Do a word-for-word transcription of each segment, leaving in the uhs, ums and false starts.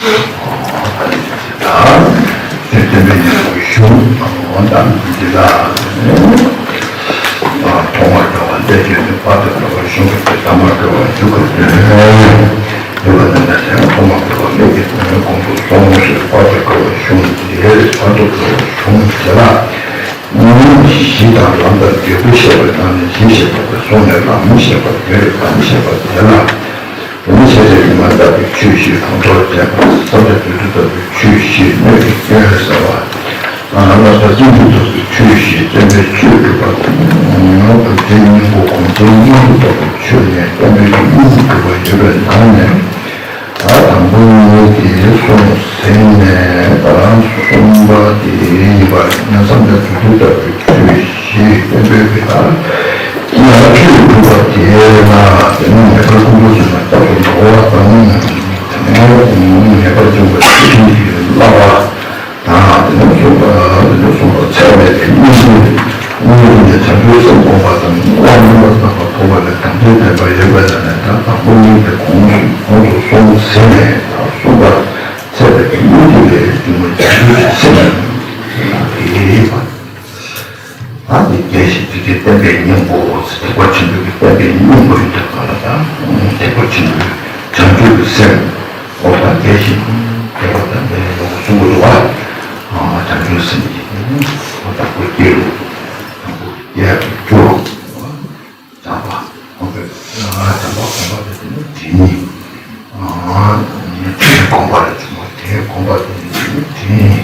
ད་ཆོས་སྟོན་པའི་ཉིན་མོ་གཞུང་དང་འདི་ལ་ཐོག་མར་འགྲོ་བ་འདས་རྒྱུ་ནི་བར་དུ་འགྲོ་བ་གཞུང་གི་ཐོག་མར་འགྲོ་བ་རྒྱུ་སྐར་སྟོན། རྒྱུ་སྐར་སྟོན་པའི་ཐོག་མར་འགྲོ་བ་སྨད་ཀྱི་སྟོན་པའི་གོང་དུ་སོང་ཞེས་བར་དུ་འགྲོ་བ་གཞུང་དེ་བར་དུ་འགྲོ་བ་གཞུང་དེ་ལ། གཉིས་གཞི་དང་ལམ་དང་འབྲས་བུ་བཤད་པའི་ནང་ནས་གཞི་ཞེས་པ་དེ་གསུངས་ནས་ལམ་བཤད་པ་དེ་ལ་ལམ་བཤད་པ་དེ་ལ། དེ་ནི་བྱས་ཏེ་དེ་མ་འདག་པའི་ཆོས་བཞི་གང་དོར་བྱས་པ་བསམ་གཏན་དུས་སུ་ལྟ་བུའི་ཆོས་བཞི་སྣོད་ཀྱི་སྐྱོན་ཟ་བ། ལ་ལ་ས་བཅུ་དུས་སྟོན་པའི་ཆོས་བཞི་སྟོན་པའི་ཆོས་སྒྲུབ་པ། གྲུབ་ཆེན་སྙིང་པོ་གོང་ཆེན་སྙིང་པོ་ལྟ་བུའི་ཆོས་ནས་སྟོན་པའི་སྙིང་པོ་སྒྲུབ་པ་ཡོད་པའི་ནང་ནས། ད་དང་པོ་གཉིས་དེ་གསུངས་ཟིན་ནས་ད་རང་གསུམ་པ་དེ་ཡིན་པར་ཉན་བསམ་ལས་དུས་དུས་ལྟ་བུའི་ཆོས་བཞི་སྟོན་པའི་གི་ད་ཡང་ཆོས་སྒྲུབ་པ་དེ་ལ་དེ་ནི་ངེས་པར་ཀུན་རྫོབ་ཟིན་ན་རྟག་ཏུ་འགྲོ་བ་དང་དེ་ནི་ངེས་པར་འབྱུང་བ་ཆོས་ཀྱི་བསླབ་པ། དང་། དེ་ནས་གསུངས་པ་དེ་ནས་གསུངས་པ་ཚད་མེད་པའི་སྙིང་པོ་སྙིང་པོ་ནས་བྱང་ཆུབ་སེམས་བསྒོམ་པ་དང་དབང་རྣམ་པར་དག་པ་ཐོབ་པ་ལས་དམ་ཚིག་ལྡན་པ་ཡོད་པ་ལ་ནི་ད་དང་པོ་གཉིས་དེ་གོང་གོང་དུ་སོང་ཟིན་ནས་ད་གསུངས་པ་ཚད་མེད་པའི་སྙིང་པོ་ལས་བྱུང་བའི་བྱང་ཆུབ་སེམས་ལ་ནི་དེ་ཡིན་པ། ད་འདི་རྒྱས་ཤིང་ཐུགས་རྗེ་བསྟན་པའི་སྙིང་པོ་ཐེག་པ་ཆེན་པོའི་བསྟན་པའི་སྙིང་པོ་ཡིན་དུས་གང་ལ་ད་ཐེག་པ་ཆེན་པོའི་བྱང་ཆུབ་ཀྱི་སེམས། འོ་ད་རྒྱས་ཤིང་ཐེག་པ་དང་ལྡན་པའི་ལོག་གསུང་གི་འདུག་བ། བྱང་ཆུབ་སེམས་ཀྱི་འོ་ད་སྒོ་སྐྱེ་རུ་དང་པོ་རྒྱས་པར་གྱུར། བྱམས་པ་སྒོམ་པའི་བྱམས་པ་སྒོམ་པ་དེ་ནི་དེ་ཉིད། དེ་སྒོམ་པ་ལས་བྱུང་བ་དེ་སྒོམ་པ་དེ་ནི་དེ་ཉིད།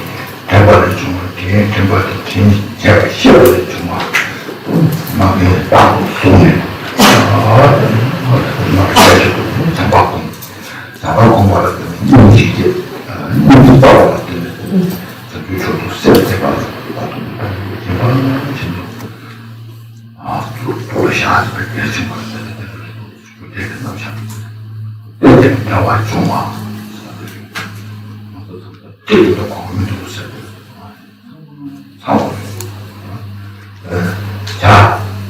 དྲན་པ་ལས་བྱུང་བ་དེ་དྲན་པ་དེ་དེ་ཉིད་བྱས་པ་ཤེས་པ་ལས་བྱུང་བ། མ་གིའི་རྟག་ཏུ་བཟུང་ནས། མ་གིའི་རྟག་ཏུ་བྱམས་པ་སྒོམ། བྱམས་པ་སྒོམ་པ་ལ་བརྟེན་ནས་སྙིང་རྗེ་སྐྱེ། སྙིང་རྗེ་སྤར་བ་ལ་བརྟེན་ནས་བྱང་ཆུབ་མཆོག་ཏུ་སེམས་བསྐྱེད་པ་ལ་བརྟེན་པ་ཆེན་པོ། ཨ་ཙུག་ཏུ་ལ་ཤ་ཟ་བའི་དེར་ཕྱིན་པར་བརྟེན་ནས་དེ་ལ་ལྟོས་སུ་དེ་ལ་རྣམ་གཞག་དེ་ལྟར་འབྲེལ་བར་འབྱུང་བ། ང་ཚོ་ཚང་མ་དེ་ལྟ་གོང་མི་འདུག་ཟེར་ཏེ་ཚང་མ་རེད། བྱ་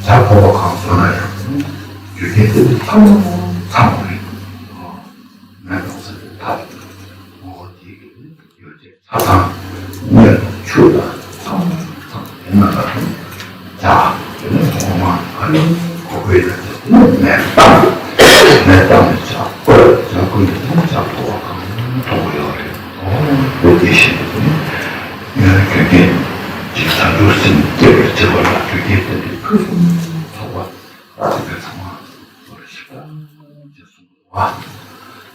བྱ་ཕོ་བ་གང་བཟོ་ན་ཡང་རྒྱུ་རྐྱེན་དེ་ཚང་མ་ཚང་མ་རེད། མེད་པ་ཟེར་ཏེ་ཐབས་ངོ་བོ་དེ་གི་ཡོད་ཅེས། ས་དང་། གནས་དང་ཆུ་དང་ཚང་མ་ཚང་མ་ཡིན་ན་ལ་དང་། བྱ། དེ་ནི་ཐོག་མ་ཨ་ནི་གོ་བའི་ལ་དེ་ནི་མེ་བཏང་། མེ་བཏང་ནས་བྱ་བཀོལ། བྱ་བཀོལ་ནས་ནི་བྱ་ཕོ་བ་གང་ཐོག་ཡོད་རེད། འོ་དེ་བཞིན་དུ་ནི་རྒྱུ་རྐྱེན་གྱི་བྱང་ཆུབ་སེམས་སྐྱེད་པར་བྱེད་པ་ལ་རྒྱུ་རྐྱེན་དེ་འདྲའི་ཕུན་སུམ་ཚོགས་པ་ལ་དེ་ཚང་མ་ལ་ཞིག་ཅེས་གསུངས། བ།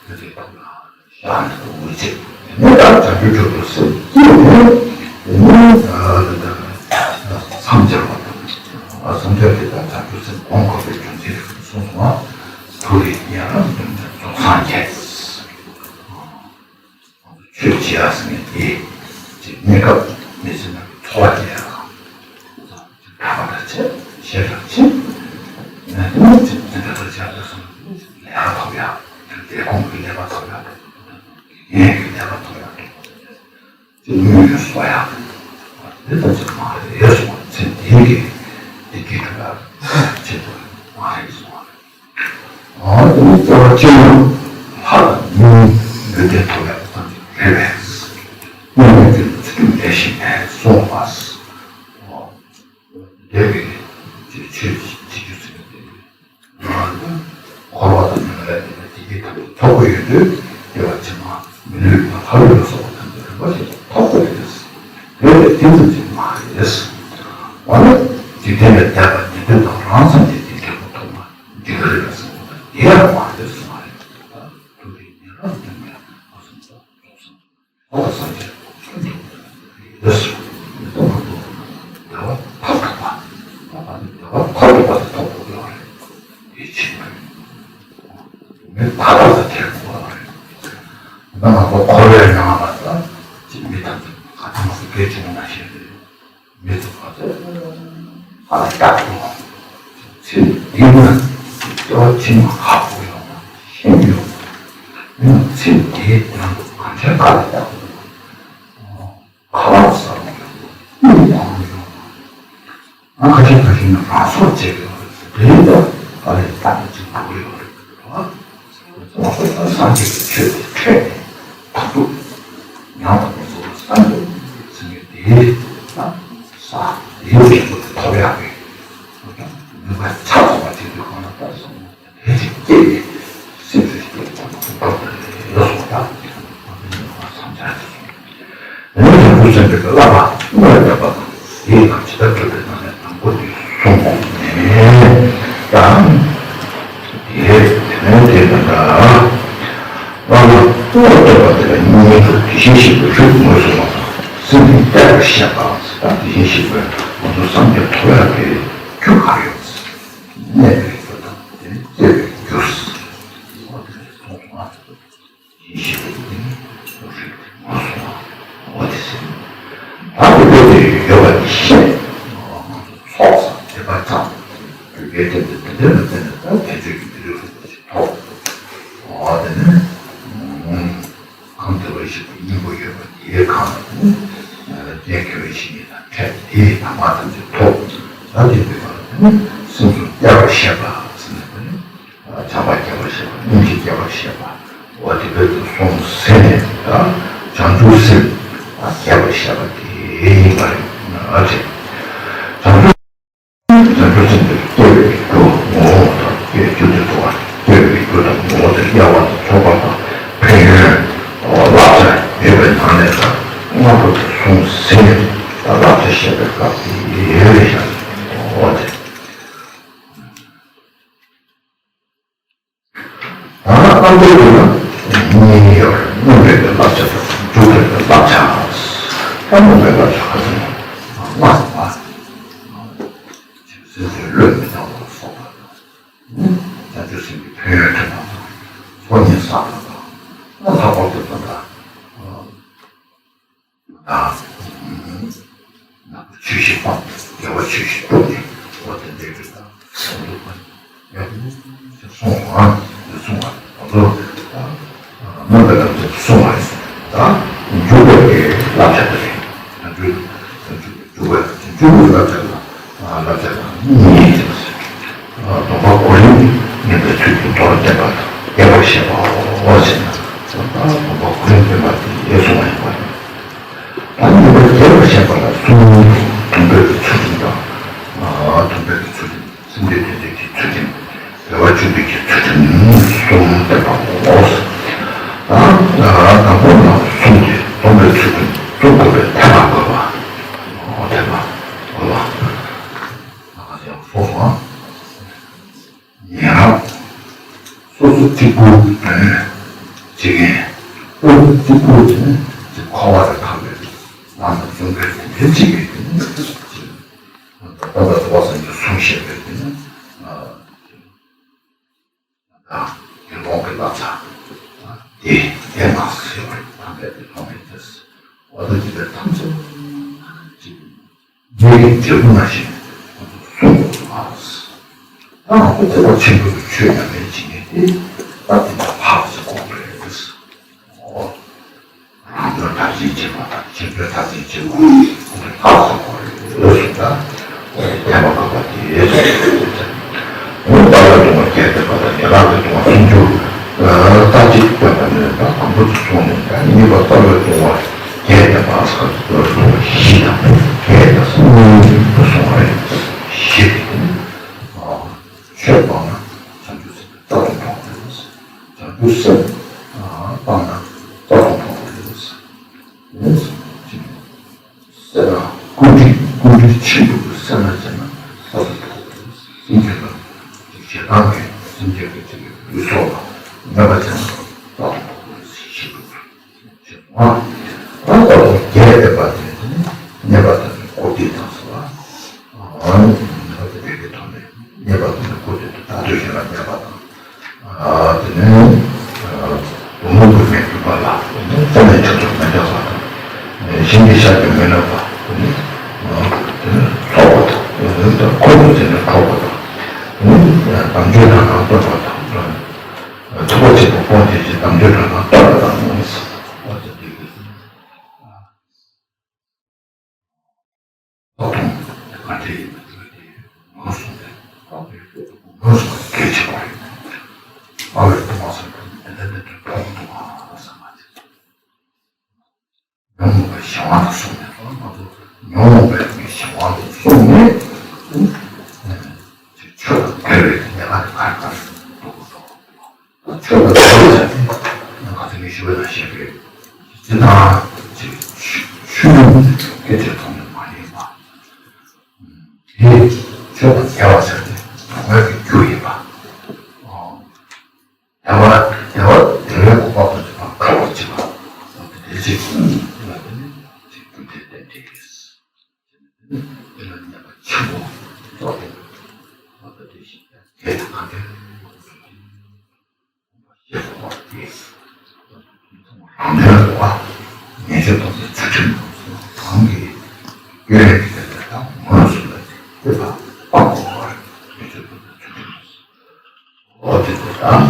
དེ་ཚོའི་ཐོག་ལ་ཞག་ནས་འོད་ཆེ། དེ་ནས་ད་བྱང་ཆུབ་མཆོག་ཏུ་སེམས་བསྐྱེད་ནས། དེ་ནས་ད་ད་ད་མཚམས་སྦྱར་བ་དང་། མཚམས་སྦྱར་དེ་ད་བྱང་ཆུབ་སེམས་སྒོམ་དགོས་པའི་རྒྱུ་མཚན་གསུངས་སོང་བ། ཐུགས་རིག་ཉན་རང་དོན་དུ་རྫོགས་སངས་རྒྱས། ཆོས་བྱེད་ཡག་ཟེར་ནས་དེ་ཅིག་གནས་སྐབས་མི་ཚེ་ནང་གི་འཚོ་བ་སྐྱེལ་ཡག་ག་པར་ད་ཆེ་ཞེ་དྲག་ཆེ། དེ་ནས་ཅིག་དེ་འདྲ་ལྟར་བྱ་དགོས་སོང་ལས་ཀ་ཐོབ་ཡག་ལས་ཁུངས་ཀྱི་ལས་ཀ་ཐོབ་ཡག་ངས་ཀྱི་ལས་ཀ་ཐོབ་ཡག་ཅིག་དངུལ་གྱི་གསོག་ཡག་དེ་ལྟར་ཅིག་མ་རེད་གསུངས་པ་ཚེ་འདི་གི་བདེ་སྐྱིད་ཐོབ་ཡག་ཆེད་དུ་མ་རེད་གསུངས་པ་རེད། ཨ་དེ་ནི་སྐྱེ་བ་ཕྱི་མ་ལྷ་དང་མིའི་ཡོན་ཏན་ཐོབ་ཡག་ཙམ་ཞིག་རེད་པས། དངོས་གནས་ཀྱི་ཚུལ་ཁྲིམས་ལས་ཤིང་ནས་གསུངས་པ། འོ། དེ་བས་ཀྱི་ཆོས་བྱེད་རྒྱུ་ཚུལ་དེ་འཁོར་བ་དང་མི་འགལ་བའི་བདེ་སྐྱིད་ཐོབ་ཐོབ་ཀྱི་ཡོད་དུས་སྐྱེ་བ་ཕྱི་མ་མི་ལུས་དང་ལྷ་ལུས་ལ་སོགས་པ་ཐམས་ཅད་རིན་པོ་ཆེ་ཐོབ་དགོས་རེད། དེ་བས་དེ་ཙམ་གྱིས་མ་རེད། འོ་ན་འཇིག་རྟེན་ལས་འདས་པ་ཉན་ཐོས་དང་རང་སངས་རྒྱས་ཀྱི་རྒྱལ་པོ་ཐོབ་ན། འཇིགས་རེ་རེ་ཟེར་བ་དེ་ཡང་མ་རེད་གསུངས་པ་རེད། ཐུགས་རིག་ཉན་རང་དོན་ལ་ཕུན་སུམ་ཚོགས་སངས་རྒྱས་ཐོབ་པ་སངས་རྒྱས་ཐོབ་པ་རེད། བདེ་བ་མཐར་ཐུག་པ། བདེ་བ་མཐར་ཐུག་པ་དེ་ཐོབ་དགོས་ཡོད་རེད། དེ་ཕྱིན་མི་མཐའ་དག་ཏུ་ཐེག་དགོས་རེད། ད་ང་ཚོ་འཁོར་བའི་ནང་ལ་ད་ཅི་མི་ཐམས་ཅད་ཁ་ཐང་སུ་སྐད་ཆུང་ན་ཤེས་རེད། མི་ཚོ་ཁ་ཚོ་ཨ་ལ་རྟག་ཏུ་ཚེ་འདི་ན་སྐྱེ་བ་ཕྱི་མ་ཧ་གོ་ཡོང་ན་ཤེས་ཡོང་ན་ཚེ་འདིའི་དོན་དུ་གང་ཆེ་ག་ལ་རྟག་ཏུ་ཁ་ལག་ཟ་རུང་ཡོང་ན་གཉིད་ལོག་རུང་ཡོང་ན། ང་ཁ་ཤས་ཁ་ཤས་ནི་རང་སྲོག་བཅད་ཀྱི་ཡོད་རེད་ཟེར་དེ་ཡིན་ཙང་ཨ་ལས་རྟག་ཏུ་ཅིག་འགྲོ་གི་ཡོད་རེད་བ། སངས་རྒྱས་ཀྱི་ཆོས་དེ་འཕྲད་ནས་མཐར་ཐུག་ ནུས་པ་ཆ་ཚང་བ་བྱེད་དུས་གང་ལ་ལྟ་སོང་། དེ་ཅིག་སྐྱེས་ཏེ་སེམས་སུ་སྐྱེས་པ་ཐོབ་པ་ཡོད་སོང་ད། ཨ་ནི་ཡོང་བ་སངས་རྒྱས་སུ་སོང་། ཨ་ནི་ལུས་སེམས་པའི་བསླབ་པ་སྔོན་ལ་བསླབ་པ་དང་དེའི་ནང་ཇི་ལྟར་སྒྲུབ་པའི་ནང་ནས་དང་པོ་དེ་གསུངས་ནས་དང་། དེ་དེ་ནས་དེ་དང་འདྲ། བསླབ་པ་སྔོན་ལ་བསླབ་པ་དེ་ལ་སྙིང་པོ་དེ་བཞིན་གཤེགས་པའི་རིགས་ངོས་སུ་མ་སོང་སེམས་ནི་བསྐྱེད་པར་བཤད་པ་ཟེར་ད་དེ་བཞིན་གཤེགས་པའི་ང་ཚོ་སངས་རྒྱས་ཐོབ་ཡག་གི་རྒྱུ་ག་རེ་ཡོད། གནས་པའི་རྒྱུ་དང་དེ་ནི་སྐྱེ་བའི་རྒྱུ། འོ་དེ་ནས་གསུངས་སོང་ང་། ཡེ་ཤེས་ཀྱི་སྟེང་ནས་རིགས་ངོས་སུ་འོ་དེ་ཟེར། ད་དེ་སྐད་དེ་ཡོད་པ་ནི་ཤེས། ང་ཚོ་ཚོགས་བསགས་བྱས་པ་ཙམ། རྒྱུ་འབྲས་དེ་འདི་དེ་འདྲ་ལ་བརྟེན་ནས་ད་དལ་འབྱོར་གྱི་བདེ་ལེགས་ལྷུན་པོ་ཅིག་ཐོབ། འོ་དེ་ནས་གང་བདེ་བར་གཤེགས་པའི་སྙིང་པོ་ཡོད་པ་དེའི་སྒང་ལ་ནི་རྒྱན་དགེ་བའི་བཤེས་གཉེན་དང་འཕྲད་དེ་དེའི་དམ་པ་ཐམས་ཅད་ཐོབ། ད་དེ་འདྲའི་སྒང་ལ་ནི་སེམས་སུ་བསྐྱེད་པར་བཤད་པ་ཟེར་ནས་ནི། བྱམས་པ་བསྐྱེད་པར་བཤད་པ། སྙིང་རྗེ་བསྐྱེད་པར་བཤད་པ། འོ་དེ་སྦེ་དུ་གསུངས་ཟིན་ནས་ད་བྱང་ཆུབ་སེམས་བསྐྱེད་པར་བཤད་པ་དེ་ཡིན་པ་རེད། བྱང་ཆུབ་བྱང་ཆུབ་སེམས་དེ་སྐྱེ་བའི་རྒྱུ་ངོ་བོ་དང་སྐྱེ་རྒྱུ་དེ་ཐོག་སྐྱེ་བའི་རྒྱུ་དང་ངོ་བོ་དེ་དབྱེ་བ་དང་ཚོགས་པ་དང་ཕན་ཡོན་བསླབ་བྱ་ཡོད་པའི་ནང་ནས་ད་ལྔ་པོ་དེ་གསུངས་ཟིན་ནས་ད་བསླབ་བྱ་བཤད་པའི་སྐབས་དེ་ཡོད་རེད་ཤག་འོ་དེ། ད་ནི་རྣམ་འགྲེལ་དུ་ནི་གཉིས་ཡོད་རེད། སྔོན་འགྲོའི་བསླབ་བྱ་དང་མཇུག་འབྲས་ཀྱི་བསླབ་བྱ། ད་སྔོན་འགྲོའི་བསླབ་བྱ་ཁ་ཚང་ལྔ་ཟེར་བ། སེམས་ཅན་བློས་མི་བཏང་བ་ལ་སོགས་པ་དང་། བྱང་ཆུབ་སེམས་ཀྱི་ཕན་ཡོན་ཐོས་པ་དང་། ཚོགས་གཉིས་བསགས་པ་དང་། ལྷག་པར་དུ་ད་ལྟ། ཆོས་བཞི་སྤངས། དགེ་བ་ཆོས་བཞི་བསྒྲུབས་ནས་འོ་དེ་འདྲའི་རིགས་དང་གསུང་ཐུབ་པ་ཡག་པོ་ཞིག་གསུངས་པ་ཞིག་གསུངས་པ་ང་ཚོ་སྨོན་པའི་ལམ་དེ་གསུངས་པ་ཡིན། ད་འཇུག་པའི་བསླབ་བྱ་དེ་རེད། བྱང་ཆུབ་ཀྱི་འཇུག་པའི་འཇུག་པའི་བསླབ་བྱ་ལ་བསླབ་བྱ་དང་གཉིས། སྡོམ་པ་གོ་རིམ་ངེས་པའི་ཚུལ་གྱིས་མདོར་བསྟན་པ་དང་རྒྱས་པར་བཤད་པའོ་ཞེ་ན། སྡོམ་པ་གོ་རིམ་བསྟན་པ་དེ་ཡོད་གསུངས་པ་ཡིན་པ་རེད། ད་ནི་རྒྱས་པར་བཤད་པ་ལ་གསུམ། དམ་པའི་ཚུལ་ཁྲིམས་དང་། དམ་པའི་ཚུལ་ཁྲིམས། སེམས་ཅན་ཐམས་ཅད་ཀྱི་ཚུལ་ཁྲིམས། དགེ་བ་བཅུ་སྡུད་ཀྱི་ཚུལ་ཁྲིམས་གསུམ་བསྟན་པའོ། ད་དང་པོ་ནང་གསུམ་གྱི་སྡོམ་པའི་ཚུལ་ཁྲིམས་སྲུང་དགོས་པའི་ཐབས་ལ་བཀོད་པ། འོ་ཐབས་ལ་བཀོད་པ། ད་ག་ཚོད་ཡང་སོ་སོ། ཡང་སོ་སོ་གཅིག་པུའི་དོན་བྱེད་མཁན། སོ་སོ་གཅིག་པུའི་དོན་གྱི་འཁོར་བ་ལས་ཐར་བའི་ལམ་ལ་བརྩོན་པའི་དོན་བྱེད་མཁན་དེ་ནི་ད་ལྟ་འགྲོ་བ་སངས་རྒྱས་གསུང་བཤད་པའི་དོན་ནི་དགེ་སློང་གི་བསླབ་བྱ་དེ་དེ་མ་ཟེར་བ་རེད། དམ་པའི་དགེ་སློང་གི་དེ་འོ་ད་ཅི་ལས་ཐམས་ཅད་ཅིག་རྒྱས་པའི་འབྲས་བུ་མ་ཤེས་ནས་ང་ཚོ་གསུང་དགོས་པ། ད་ང་ཚོ་ཐེག་པ་ཆེན་པོའི་ཆོས་ཉམས་ལེན་བྱེད་མཁན་དེ་ད་དེ་འདྲ་ཕར་ཚུར་དགོས་པ་རེད། འོ། རང་དོན་མཐར་ཕྱིན་བྱེད་པ་དང་གཞན་དོན་མཐར་ཕྱིན་བྱེད་པ་ལྷག་ཙམ་དགོས་རེད་ཟེར་ད། འོ་དེ་བསྟན་པ་བཀོད་པ་དེ་ཟེར་ཏེ། འོ་རྩ་བའི་སྡོམ་པ་བརྒྱད་བསྟན་པ་དང་ཡན་ལག་གི་སྡོམ་པ་སུམ་ཅུ་རྩ་གཅིག་བསྟན་པ་ནས་ད་དང་པོ་དེ་སོང་ནས་ད་གཉིས་པ་རྩ་བའི་སྡོམ་པ་བརྒྱད་བསྟན་པ་ཟེར་ཁ་ཚུར་སྡོམ་པ་བཞི་དང་བརྒྱད་དང་གསུམ་དུ་སོང་བ་རེད། བཞི་དེ་ནི། ཆོས་སྤངས་ན་བྱང་ཆུབ་སེམས་དཔའི་རྩ་ལ་འགྲོ་བ་རེད། བྱང་ཆུབ་སེམས་སྤངས་ན་རྩ་ལ་འགྲོ་བ་རེད། སེར་སྣ་ཀུན་འདུས་ཀུན་འདུས་ཆེན་པོ་གི་སེར་སྣ་ཅན་ན་ས་ལ་འགྲོ་བ་རེད། སེམས་ཅན་ལ་ཞེ་སྡང་གི་སེམས་ཅན་གྱི་ཚིག་གི་ལུས་སྲོག་ལ་གནོད་པ་ཅན་ན་རྩ་ལ་འགྲོ་བ་རེད་ཞེས་ཞུ་དགོས། ཨ། ད་ལྟ་བུ་རྒྱས་བསྟན་པ་དེ་ནི་གནས་པ་དང་གོ་བདེ་དང་ཟེར་བ། ཨ། ད་ལྟ་བུ་གི་ཐོག་ནས་གནས་པ་དང་གོ་བདེ་དང་ད་ལྟ་གཞན་ལ་གནས་པ་དང་། ཨ། དེ་ནས་དུ་མ་བུ་མེད་པ་ལ་དེ་ནས་རྩ་ནས་ཆོས་ཚོགས་མི་འདྲ་བ་དང་། གཞན་གྱི་ཤ་གྱོན་མི་ནུས་པ་དེ་ནས་དེ་ནས་ཚོགས་པ་དང་། དེ་ནས་ཁོ་བོ་དེ་ནས་ཁྲོ་བ་དང་། དེ་ནས་དམ་ཆོས་དང་ནང་བསྟན་པ་དང་། ཐུབ་པ་ཆེན་པོ་སྤོང་བྱེད་ཅིང་དམ་ཆོས་དང་ནང་བསྟན་པ་དང་། ད་དུང་ག་འདྲ་ཡིན་མིན་ལ་དེ་ངོས་བཟུང་ནས་ངོས་བཟུང་གལ་ཆེ་བ་རེད། ཨ་བའི་སྟོང་པ་སེམས་དཔའ་འདི་འདྲ་འདྲ་མཐོང་འདུག་ཨ་བསམ་པ་དེ། ཉོན་མོངས་པའི་གཞན་དབང་དུ་སོང་ནས་ང་ཚོ་ཉོན་མོངས་པའི་གཞན་དབང་དུ་སོང་ནས། ཆོས་ལ་དགའ་བ་བྱས་ཏེ་ང་ཚོ་མི་ཞུ་བ་དང་བཤད་པའི་སྤྱི་དང་ཆོས་ཆོས་ལུགས་སྐད་ཆ་ཐོག་ནས་མ་ཡིན་པ། དེ་ཆོས་དང་འགལ་བ་བྱས་ཏེ་སྡུག་བསྔལ་གྱི་རྒྱུ་ཡིན་པ། བདེ་བ་བདེ་བ་བདེ་བའི་གོ་འཕང་དུ་འགྲོ་བར་བྱེད་པ། དེ་ཚེ་ཀུན་ལ་དེ་ནི་ཚེ་ཀུན་དེ་ལྟར་འདྲེས། དེ་ལ་ཉེས་པ་ཆེན་པོ་རྫོགས་ཏེ། དེ་བཞིན་གལ་ཏེ་གང་གིས་རང་དོན་ལ་བ། ཉེས་སྤྱོད་དང་ཚུལ་ཁྲིམས་གང་གིས་སྐྱོན་ལས་ཀྱི་དེ་ལྟར་དང་མོས་སུ་ལ་ལྟོས་པ་སྤང་དགོས་པར་ཉེས་སྤྱོད་དང་ཚུལ་ཁྲིམས། འོ་དེ་དེ་དང་།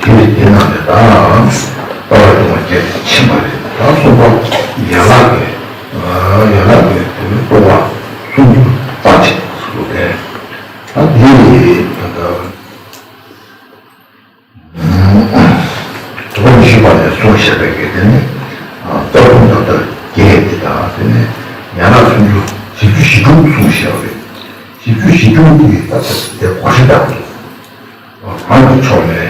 དེ་དེ་ན་དེ་དང་། ལྟ་བ་སྡུག་བསྔལ་བརྒྱད་ཀྱི་ཕྱིན་པ་རེད། ད་གསུམ་པ་ཡན་ལག་གི་ཡན་ལག་གི་དེ་ནི་ལྟུང་བ་སུམ་ཅུ་རྩ་གཅིག་སུ་དེ། ད་དེ་ད་ལྟ་དུ་བ་ཉི་ཤུ་པ་ནས་གསུངས་བཞག་པའི་གི་དེ་ནི་རྩ་ལྟུང་ད་ལྟ་བརྒྱད་དེ་དང་དེ་ནི་ཡན་ལག་སུམ་ཅུ་བཞི་བཅུ་ཞེ་དྲུག་གསུངས་བཞག་པ་རེད། བཞི་བཅུ་ཞེ་དྲུག་དེ་ད་ལྟ་དེ་གོ་ཤེས་དང་། རང་གི་ཕྱོགས་ནས་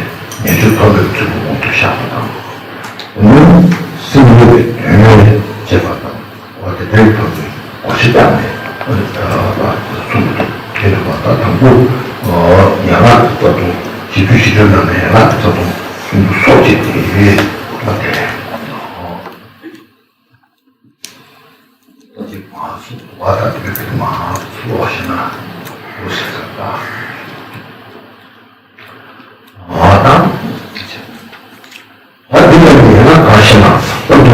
ཉེས་སྤྱོད་ཐོབ་པའི་ཚུལ་དུ་དགོངས་དུ་བཞག་པ་དང་། ནི་སེམས་ཡོད་པའི་དོན་བྱེད་པ་དང་། འོ་དེ་འདྲའི་ཐོག་ནས་གོ་ཤེས་བཏང་ནས་གསུངས་འདུག་དེ་འདུག་པ། ད་དང་པོ་ཡན་ལག་གི་རྩ་ལྟུང་། བཞི་བཅུ་ཞེ་དྲུག་ནང་ནས་ཡན་ལག་གི་རྩ་ལྟུང་སུམ་ཅུ་སོ་གཅིག་དེ་ད་དེ། ད་ཅིག་མ་སུ་བ་དང་དེ་བས་མ་སུ་བ་ཞེ་ན་འོ་ཞེ་ས་ད། ཨ་དང་། ད་འདི་ལ་ནི་ཡན་ལག་གང་ཞེ་ན་རྩ་ལྟུང་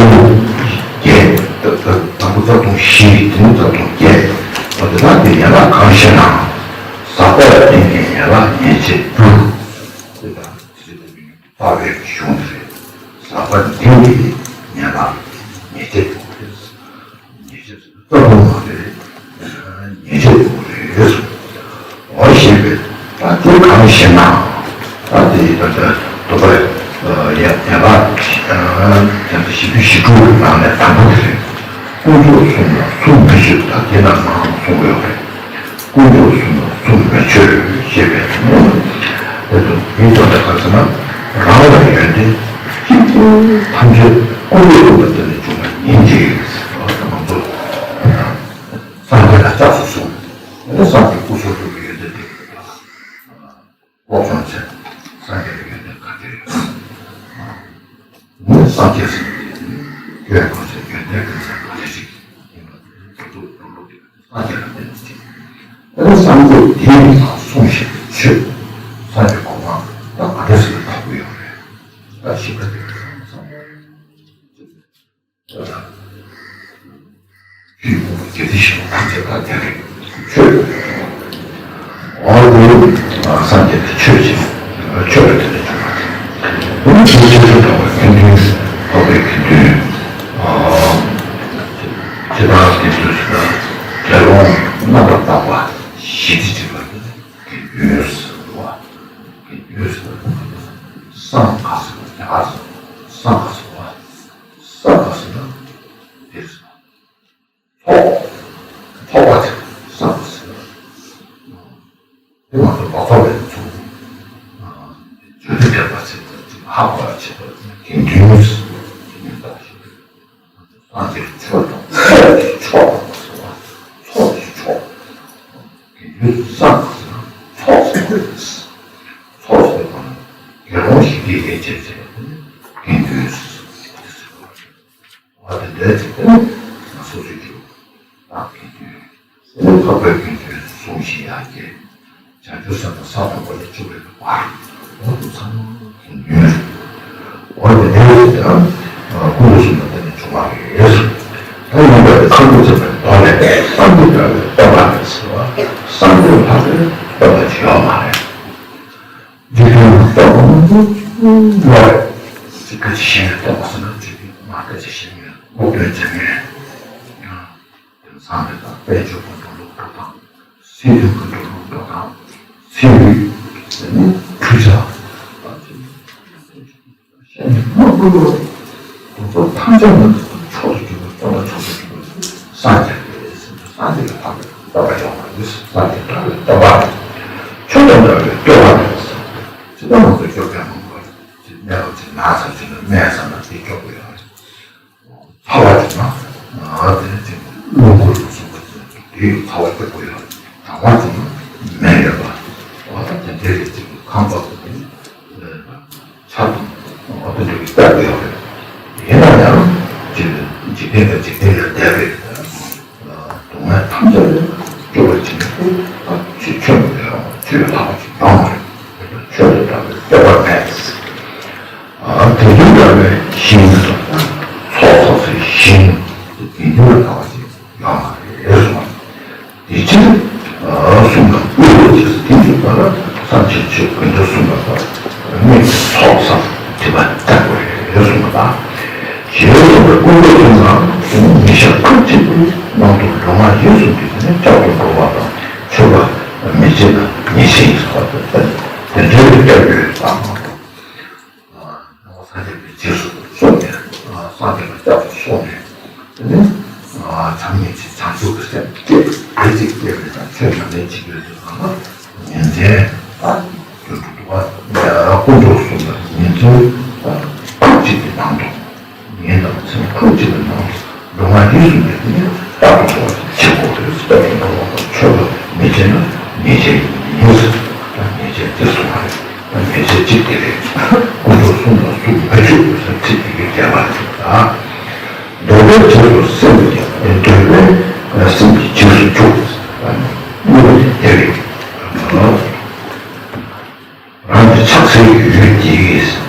བརྒྱད། དང་པོ་རྩ་ལྟུང་བཞི། དེ་ནི་རྩ་ལྟུང་བརྒྱད། འོ་དེ་དག་དེ་ཡན་ལག་གང་ཞེ་ན། ཟག་པ་ལ་བརྟེན་པའི་ཡན་ལག་ཉེས་བྱས་རྒྱུ། དེ་དག་དེ་ལྟ་བུའི་གཞུང་དེ་རེད། ཟག་པ་འདི་ཡི་ཡན་ལག་ཉེས་བྱས་རྒྱུ་རེད། ཉེས་བྱས་རྩ་ལྟུང་མ་རེད། ཉེས་བྱས་རྒྱུ་རེད། འོ་ཞེས་པས་ད་དེ་གང་ཞེ་ན། ད་དེ་ད་ལྟ་དུ་བ་ཡ་ཡ་ལ་ཡ་ད་བཞི་བཅུ་ཞེ་དྲུག་གི་ནང་ནས་དང་པོ་དེ་རེད། དཀོན་མཆོག་གསུམ་ལ་སུ་མི་མཆོད། ད་དེ་ན་མང་གསུང་གི་ཡོད་རེད། དཀོན་མཆོག་གསུམ་ལ་སུ་མི་མཆོད་ཞེས་པའི་ཐོག་ནས་དེ་ཚོ་ཡིན་ཙང་ད་ག་ཟེར་ན་རང་ལ་ཡོན་ཏན་གཅིག་པུ་ཐམས་ཅད་དཀོན་མཆོག་གསུམ་ལ་བརྟེན་ནས་བྱུང་བ་ཡིན་གྱི། ང་ཚོ་སངས་རྒྱས་ལ་སྐྱབས་སུ་སོང་། སངས་རྒྱས་སྐུ་གསུང་ཐུགས་ཀྱི་ཡོན་ཏན་དེ་ལོག་སོང་ཚེ་སངས་རྒྱས་ལ་ཡོན་ཏན་ག་ཚོད་ཡོད། ནི་སངས་རྒྱས་ཟེར་བ་དེ་ནི་ཡོན་གང་ཚད་ཡོན་ཏན་གང་ཚད་ག་ཚད་ཅིག་ཡིན་པ་དེ་ཚོ་འགྲོ་ལུགས་དེ་སངས་རྒྱས་ལ་བརྟེན་ནས་ཅིག་དེ་ནི་སངས་རྒྱས་དེ་ཡིན་ན་གསུངས་བཞིན་པའི་ཆོས་སངས་རྒྱས་གོ་འཕང་ད་ག་འདྲ་ཞིག་ལ་ཐོབ་ཀྱི་ཡོད་རེད། ད་ཞིབ་ཕྲ་དེ་སངས་རྒྱས། ཆོས་ཀྱི་དགེ་སྡིག་ཞི་བ་ཐམས་ཅད་ད་དེ་རེད། ཆོས། འོ་དེ་སངས་རྒྱས་ཀྱི་ཆོས་ཅིག་ཆོས་ལ་དེ་ལས་བྱུང་བ་དེ་ནི་ཆོས་ཆོས་ཆོས་དང་བ་ཀུན་མཐུན། འཕགས་པའི་དགེ་འདུན། ཇི་ལྟར་དེ་ཚོས་ཟེར་ན་དགེ་སློང་རྣམ་པར་དག་པ་ཞི་བདེ་ཅིག་ལ་དགེ་འདུན་ཟེར་བ། དགེ་འདུན་ཟེར་བ། སངས་ག་ཟེར་བ། སངས་ག་ཟེར་བ། སངས་ག་ཟེར་བ། དེ་ཟེར་བ། ཚོགས། ཚོགས་པ་ཚོ་བསམ་པ་ཟེར། དེ་མ་གཏོགས་མ་ཚོགས་པའི་ཚོགས། བརྗོད་དེ་བསྟན་པ་ཚེ་ཧ་གོ་ཡ་བྱེད་པ་དགེ་འདུན་ཟེར། དེ་ནི་ད་ཞུ། སངས་རྒྱས་ཆོས་དང་ཚོགས་ཀྱི་མཆོག་དང་ཟེར་བ། ཚོགས་ཀྱི་མཆོག་དགེ་འདུན་བསམ་པ་ཟེར་ན་ཚོགས་ཟེར་དགོས། ཚོགས་ཟེར་བ་ནི་དགེ་སློང་ཞིག་གིས་ལས་བྱེད་ཟེར་བ་དེ་ནི་དགེ་འདུན་ཟེར། འོ་དེ་འདྲ་ཅིག་དེ་ནི་ང་སོ་སོའི་རྒྱུ་དག་གི་དུས། དེ་ནི་འཕགས་པའི་དགེ་འདུན་གསུང་བཞིན་ཡར་རྒྱས། བྱང་ཆུབ་སེམས་དང་ས་དང་པོ་ལས་བཅུ་པའི་བར། འོ་དེ་ཚང་མ་དགེ་འདུན་རེད། འོ་དེ་འདྲ་ཅིག་དང་ཀུན་ཏུ་གསུམ་ལ་བརྟེན་ནས་བྱུང་བ་རེད། ད་ཡིན་པ་དེ་ཁ་ཐུག་ཚད་པའི་ཐོག་ནས་སངས་རྒྱས་འདྲ་བའི་སྟོན་པ་རེད་ཟེར་བ། སངས་རྒྱས་ལྷག་པའི་སྟོན་པ་ཅིག་ཡོད་མ་རེད། འཇིག་རྟེན་ན་སྟོན་པ་མང་པོ་ཡོད་རེད། ཅིག་སྐད་ཆ་བཤད་མཁན་སྟོན་པ་ཟེར་ན་ཅིག་མ་སྐད་ཆ་བཤད་མཁན་སློབ་སྟོན་བྱེད་མཁན། དེང་སང་དེ་དག་དཔལ་འབྱོར་གྱི་འགྲོ་ལུགས་འགྲོ་སྟངས། སྲིད་དོན་གྱི་འགྲོ་ལུགས་འགྲོ་སྟངས། ཚན་རིག་དེ་ནི་འཕྲུལ་ཆ། བཤད་མཁན་མང་པོ་ཡོད་རེད། དེ་ཚོ་ཐམས་ཅད་ནི་མཆོག་ཏུ་གྱུར་པའི་སྟོན་པ། མཆོག་ཏུ་གྱུར་པའི་སངས་རྒྱས་རེད་ཟེར་དུས་སངས་རྒྱས་ལ་ལྷག་པའི་སྟོན་པ་ཡོད་མ་རེད། སངས་རྒྱས་འདྲ་བའི་སྟོན་པ་རེད། ཆོས་དང་འདྲ་བའི་སྟོན་པ་ ཁང་པ་དེ་ཆ་དང་ཨ་དེ་འདྲ་གི་ལྟ་དགོས་ཡོད་རེད། ཡིན་ན་ཡང་འཇིག་འཇིག་རྟེན་དང་འཇིག་རྟེན་ལས་འདས་པའི་སྡུག་བསྔལ་ཐམས་ཅད་ལས་སྐྱོབ་པར་བྱེད་མཁན་དེ་ད་ཆོས་ཆོས་མི་འདྲ་བ་ཆོས་ལྷག་པ་ཞིག་ཡོད་མ་རེད། ཆོས་དང་འདྲ་བའི་སྐྱོབ་པ་མེད། དེ་དུས་འདྲ་བའི་ཞིང་དུ་ཚོགས་བསགས་སའི་ཞིང་དེ་དུས་ལ་ལྟ་བ་ཞིག་ཡོད་མ་རེད་གསུངས། དེ་ཕྱིར་གསུངས་པ། དངོས་པོ་ཇི་སྲིད་དེ་འདུག་པ་ལ། སངས་རྒྱས་ཆོས་ཀུན་ཏུ་གསུངས་པ་ལྟར་དངོས་ཀྱི་ཚོགས་བསགས་སྒྲིབ་པ་དག་པ་རེད་གསུངས་པ་དང་། ཞེས་གསུངས་པའི་དངོས་པོ་གསུམ་ལ་ཉེར་ཞག་ཁ་ཅིག་ཏུ་ནང་དུ་ལུས་ངག་ཡིད་གསུམ་གྱི་དེ་ནས་བསྐྱབ་ཏུ་འགྲོ་བ་དང་། མཆོད་པ་མི་བྱེད་ན་ཉེས་བྱས་ཡིན་ཟེར་བ་དེ་དེ་འདྲའི་སྐྱབས་ཡོད་དང་། སངས་རྒྱས་པའི་རྗེས་སུ་བཟུང་ནས། སངས་རྒྱས་པའི་སྐྱབས་སུ་སོང་ནས། དེ་ནས་བྱམས་སྙིང་རྗེ་བྱང་ཆུབ་ཀྱི་སེམས་བསྐྱེད། དེ་གཅིག་བསྐྱེད་པའི་ནང་ཆོས་ཉམས་ལེན་བྱེད་ཀྱི་ཡོད་དུས་ཙམ་ལ་ཉིན་མཚན་ད་དུས་དྲུག་པ་དཀོན་མཆོག་གསུམ་ལ་ཉིན་མཚན་ཁུག་ཅིག་གི་ནང་དུ། ཉིན་དང་མཚན་ཁུག་ཅིག་གི་ནང་དུ་ལུས་ངག་ཡིད་གསུམ་གྱི་དེ་ནས་རྟག་ཏུ་འགྲོ་བ་ཞིག་བྱེད་དགོས་རེད། རྟག་ཏུ་འགྲོ་བ་དང་ཆོས་ལ་མི་བྱེད་ན་ཉེས་བྱས་ཡིན་ཟེར། ད་ཉེས་བྱས་དེ་གསུངས་པ་རེད། ད་ཉེས་བྱས་གཅིག་དེ་རེད། དཀོན་མཆོག་གསུམ་ལ་ཟུག་མི་འཇུག་ཟེར་ཚིག་དེ་གའི་འགྲེལ་པ་རེད། ད་འདོད་པའི་རྗེས་སུ་སེམས་ཀྱི་འདོད་པའི་སེམས་ཀྱི་རྗེས་སུ་འཇུག་གཉིས་པོ་དེ་དེ་རེད། རང་གི་ཕྱག་འཚལ་ཡུལ་དེའི་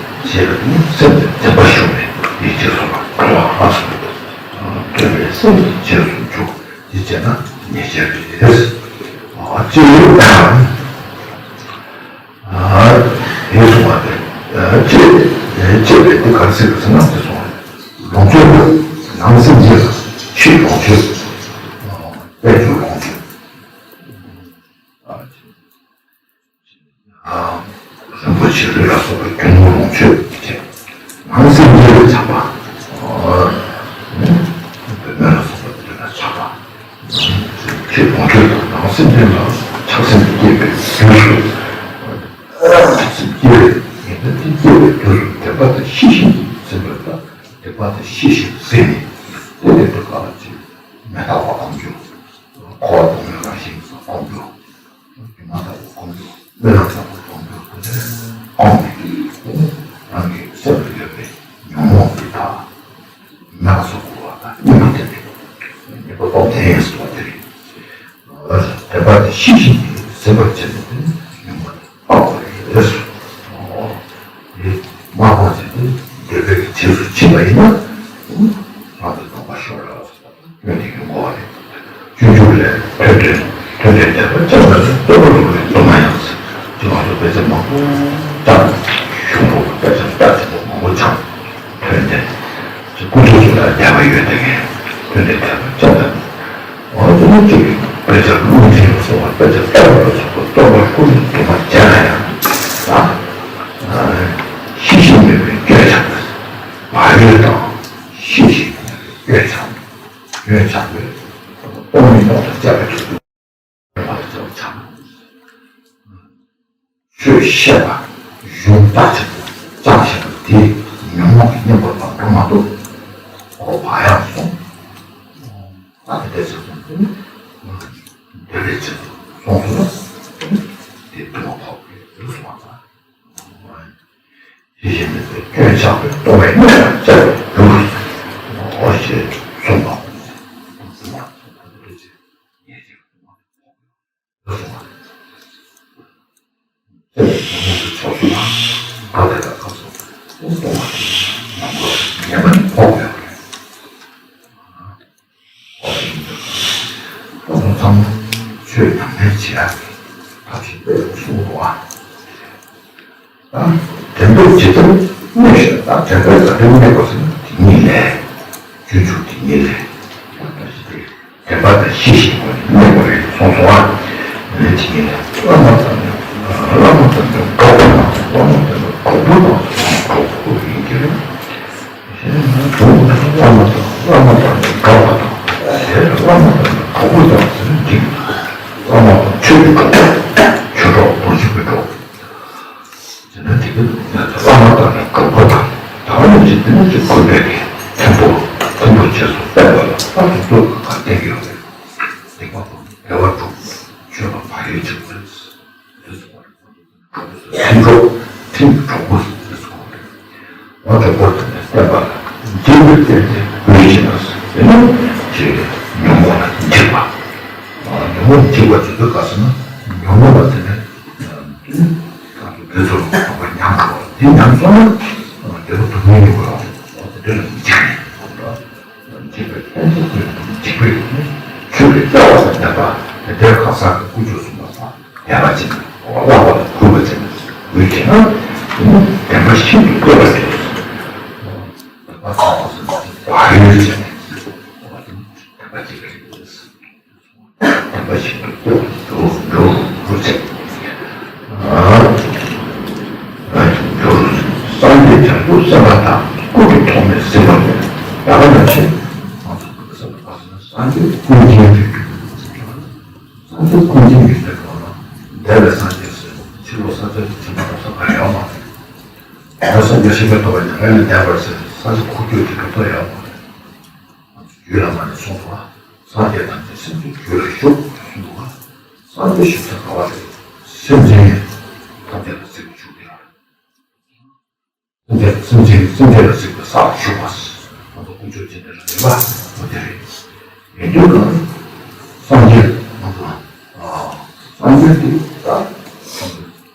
ཞེས་པ་ནི་སེམས་ཀྱི་འཛིན་པ་ཞུགས་ནས་དེའི་རྗེས་སུ་འགྲོ་བ་ལ་སོགས་པ། འདོད་པའི་སེམས་ཀྱི་རྗེས་སུ་འཇུག་དེ་བྱས་ན་ཉེས་བྱས་རེད། ཨ་ཅེ་ཡོད་དང་། ཨ་དེ་གསུངས་པ་དེ། ཅེས་ཅེས་པའི་དེ་ག་རེ་ཟེར་གི་ཟེར་ན་དེ་གསུངས་པ་རེད། ལོངས་སྤྱོད་ནང་སེམས་ཀྱི་ཕྱིའི་ལོངས་སྤྱོད། དཔལ་གྱི་ལོངས་སྤྱོད། རིན་པོ་ཆེ་ལུས་ལ་སོགས་པའི་རྒྱུ་ནོར་ལོངས་སྤྱོད་ཅེས། ནང་སེམས་ཉིད་ལ་ཆགས་པ། བུད་མེད་ལ་སོགས་པའི་དོན་ལ་ཆགས་པ། ཕྱིའི་ལོངས་སྤྱོད་དང་ནང་སེམས་ཉིད་ལ་ཆགས་སེམས་སྐྱེས་པའི་དུས་སུ། ཆགས་སེམས་སྐྱེས་པའི་ཉེན་ཁ་དེ་སྐྱེས་པའི་དུས་སུ་སྡིག་པ་དང་ཤེས་བཞིན་གྱིས་ཟིན་པ་དང་སྡིག་པ་དང་ཤེས་བཞིན་ཟིན་ནས་དེ་ལས་དུ་ག་ལ་ཅིག་མི་རྟག་པ་སྒོམ་རྒྱུ། འཁོར་བ་སྡུག་བསྔལ་རང་བཞིན་སྒོམ་རྒྱུ། སྒྱུ་མ་ལྟ་བུ་སྒོམ་རྒྱུ། སྨོན་ལམ་ལྟ་བུ་སྒོམ་རྒྱུ། དེ་ནས་སྒོམ་ནས་རང་གི་སེམས་ལ་ཡོད་པའི་ཉོན་མོངས་ཀྱི་དག་མེད་པ་སོགས་དགུ་བ་དང་གཉིས་པ་དེ་རེད། གཉིས་པ་སྟོབས་ལྡན་ཟེར་བ་དེ་རེད། དེ་བར་དུ་ཤེས་བཞིན་གྱིས་ཟིན་པར་བྱས་ནས་དེ་ནི་ཉོན་མོངས་དེ་སྤང་དགོས་རེད། དེ་མ་སྤངས་ཚེ་དེ་འདོད་པའི་རྗེས་སུ་ཕྱིན་པ་ཡིན་ན། རང་གི་སྡུག་བསྔལ་ཤོར་ར། སྐྱོན་དེ་གི་འགོག་པ་རེད། སྤྱོད་འཇུག་ལས། ཐོས་གྲོལ། ཐོས་གྲོལ་ཐེག་པ་ཅན་ལ་ནི་རྟོགས་པ་རིགས་པའི་སྡུག་བསྔལ་ཡང་ཟེར། ཅི་མ་སོགས་དཔེ་ཆ་མང་པོ་ཀྱང་གཞུང་ལུགས་དཔེ་ཆ་ལྟ་ཆེན་པོ་མང་པོ་ཀྱང་ཐོན་ཏེ། ཅི་ཀུན་རྫོབ་ཀྱི་ལ་འདས་པ་ཡོད་དེ་ངས་ཐོས་གྲོལ་ཐེག་པ་ཅན་ལ་ནི། འོ་དེ་ནི་གཅིག་དཔེ་ཆ་རླུང་འཕྲིན་ལ་སོགས་པ་དཔེ་ཆ་ལྟ་བ་ལ་སོགས་པ་རྟོགས་པ་ཀུན་ཏུ་མ་བྱས་ན་ཡང་། ཤེས་བཞིན་མེད་པའི་སྐྱོན་ཆགས་པ། བག་ཡོད་དང་ཤེས་བཞིན་མེད་པའི་སྐྱོན་ཆགས་པ། སྐྱོན་ཆགས་པས་སྟོང་ཉིད་སྟོང་དུ་སྐྱེ་བའི་ཚུལ་དུ་སྐྱེ་བ་ལ་སྐྱེ་བ་ཆགས། ཆོས་བཤད་པ་གཞུང་རྟགས་ཆེན་པོ་ཅང་ཤེས་པ་དེ་ཉོན་མོངས་ཀྱི་གཉེན་པོ་དང་འགྲོ་མ་གཏོགས་ཁོ་བག་ཡངས་སོང་། ད་དེ་འདྲ་ཟེར་སོང་དུས་འདོད་པའི་རྗེས་སུ་སོང་སོང་ན་དེ་དུ་མ་ཕོག་པའི་ལུགས་སུ་མ་ཚང་། ཤེས་བཞིན་མེད་པའི་སྐྱོན་ཆགས་པས་རྟོག་པའི་གནོད་པར་བྱ་བའི་ལུགས། འོ་ཞེས་གསུངས་པ། ཕྱོགས་སུ་ལ་ག་དེ་ལ་སྐབས་སུ་སྟོང་པ་ཉམས་པ་ཉམས་པ་ནི་ཕོག་ཡོད་པ་རེད། ཁོང་ཚང་མ་ཆོས་ཉམས་ལེན་བྱེད་ཡག་གི་ཐབས་ཤེས་དཔེ་གསུངས་འདུག་ཨ། དྲན་པས་ཇི་ལྟར་གནས་ཤེས་པ་དང་དྲན་པས་ག་དུས་གནས་པ་ཟེར་ན་དེ་ཉིད་ལས། སྤྱོད་འཇུག་དེ་ཉིད་ལས། དྲན་པ་དང་ཤེས་བཞིན་གྱིས་གནས་པ་རེད་གསུངས་སོང་ཨ། ལས་དེ་ཉིད་ལས་བླ་མ་དང་བླ་མ་དང་འགྲོགས་པ་དང་བླ་མ་དང་གྲོགས་པོ་དང་གྲོགས་པོ་ཡིན་གྱི་རེད། བླ་མ་དང་བླ་མ་དང་འགྲོགས་པ་དང་། བླ་མ་དང་གྲོགས་པོ་དང་ཟེར་ན་འགྲིག་བླ་མ་དང་ཆོས་ཀྱི་གྲོགས། ཆོས་གྲོགས་རྡོ་རྗེ་གི་གྲོགས། དེ་ནས་དེ་གི་བླ་མ་དང་གྲོགས་པོ་དང་ད་བ་ནི་ཅི་དེ་ནི་ཅི་གོ་བདེ་གི་ཐེམ་པོ་ཐེམ་པོ་བྱས་སོ་བསྟན་པ་ལ་ལྟ་དུ་ལྟོས་གི་ག་བསྟན་གི་ཡོད་རེད། སྡིག་པ་དང་དགེ་བ་སྒྲུབ། ཆོས་ལ་བག་ཡོད་ཅིག་ཟེར། དེ་ཚོ་བར་དུ་ ཁྲིམས་གྲོགས། ཁྲིམས་གྲོགས་པོ་ཟེར་སོང་། ང་གྲོགས་པོ་དེ་ནས་བསྟན་པ་ལ་འཇིགས་པའི་སྟེང་དུ་འོས་ཤིང་ལ་ཟེར་ནས་ཅིག་ཉོན་མོངས་ལ་འཇིགས་པ། ཉོན་མོངས་འཇིགས་པ་ཅི་ཚོད་ག་ཟེར་ན། ཉོན་མོངས་ལ་དེ་ནས་ད་དུ་དེ་ཚོར་ལོག་པ་ཉམས་འགྲོ་བ་དེ་ཉམས་སོང་ན་བདེ་པོ་སྡུག་བསྔལ་ཡོང་གི་རེད། དེ་འདྲ་ལ་འཇིགས་ནས་འཇིགས་པའི་སྟེང་དུ་འཇིགས་པའི་ཆོས་ཀྱི་ལྟ་བ་དང་ལྡན་པ་དེ་ལྟར་ཁ་སང་གི་དཀོན་མཆོག་གསུམ་ལ་དད་པ་ཅན། བསླབ་པ་ལ་གུས་པ་ཅན། འོས་བྱས་ན་བདེན་པ་ཤིན་ཏུ་བསྟོད་པ་ཡོད། བདེན་པ་ཚང་བ་ཟེར་ན་བག་ཡོད་ཅན། བདེན་པ་ཅིག་རེད། བདེན་པ་ཤིན་ཏུ་བསྟོད་པ་འགྱུར་འགྱུར་འགྱུར་ཅན། འགྱུར། སངས་རྒྱས་བྱང་ཆུབ་སེམས་དཔའ་དང་། ཀུན་ཏུ་ཐོགས་མེད་གཟིགས་པ་ཡིན། ད་ག་ནང་བཞིན་ང་ཚོ་སངས་རྒྱས་ཀུན་མཁྱེན་རེད། སངས་རྒྱས་ཀུན་མཁྱེན་གྱི་སྟེང་ལ་འདས་པའི་སངས་རྒྱས་ཟེར་ཕྱི་ལོགས་ས་ཆ་གི་ཁྱིམ་པ་རབ་ས་ག་ཡོད་མ་རེད། ང་སངས་རྒྱས་ཤིང་རྟ་ཐོགས་པ་ཉམས་ལེན་ལས་འདས་པར་ཟེར་ས་ཆ་ཁུག་ཀྱོག་ཅིག་ག་ཐོག་ཡོད་མ་རེད། རྒྱུད་བླ་མ་ནས་གསུངས་པ། སངས་རྒྱས་ཐམས་ཅད་སེམས་ཀྱི་རྒྱུད་ལ་བཞུགས་གསུངས་པ། སངས་རྒྱས་བཞུགས་ས་ག་བ་རེད། སེམས་ཅན་ཐམས་ཅད་ལ་གཟིགས་པའི་ཆོས་ཀྱི་ར། སེམས་ཅན་སེམས་ཅན་སེམས་ཅན་ལ་གཟིགས་པའི་ས་ལ་བཞུགས་པ། ང་ཚོ་དཀོན་མཆོག་སྤྱན་འདྲེན་ལ་རིམ་པ་འོ་དེ་རེད། ཡིན་དུས་ཀྱང་སངས་རྒྱས་ང་ཚོ་ཨ་སངས་རྒྱས་དེ་ད་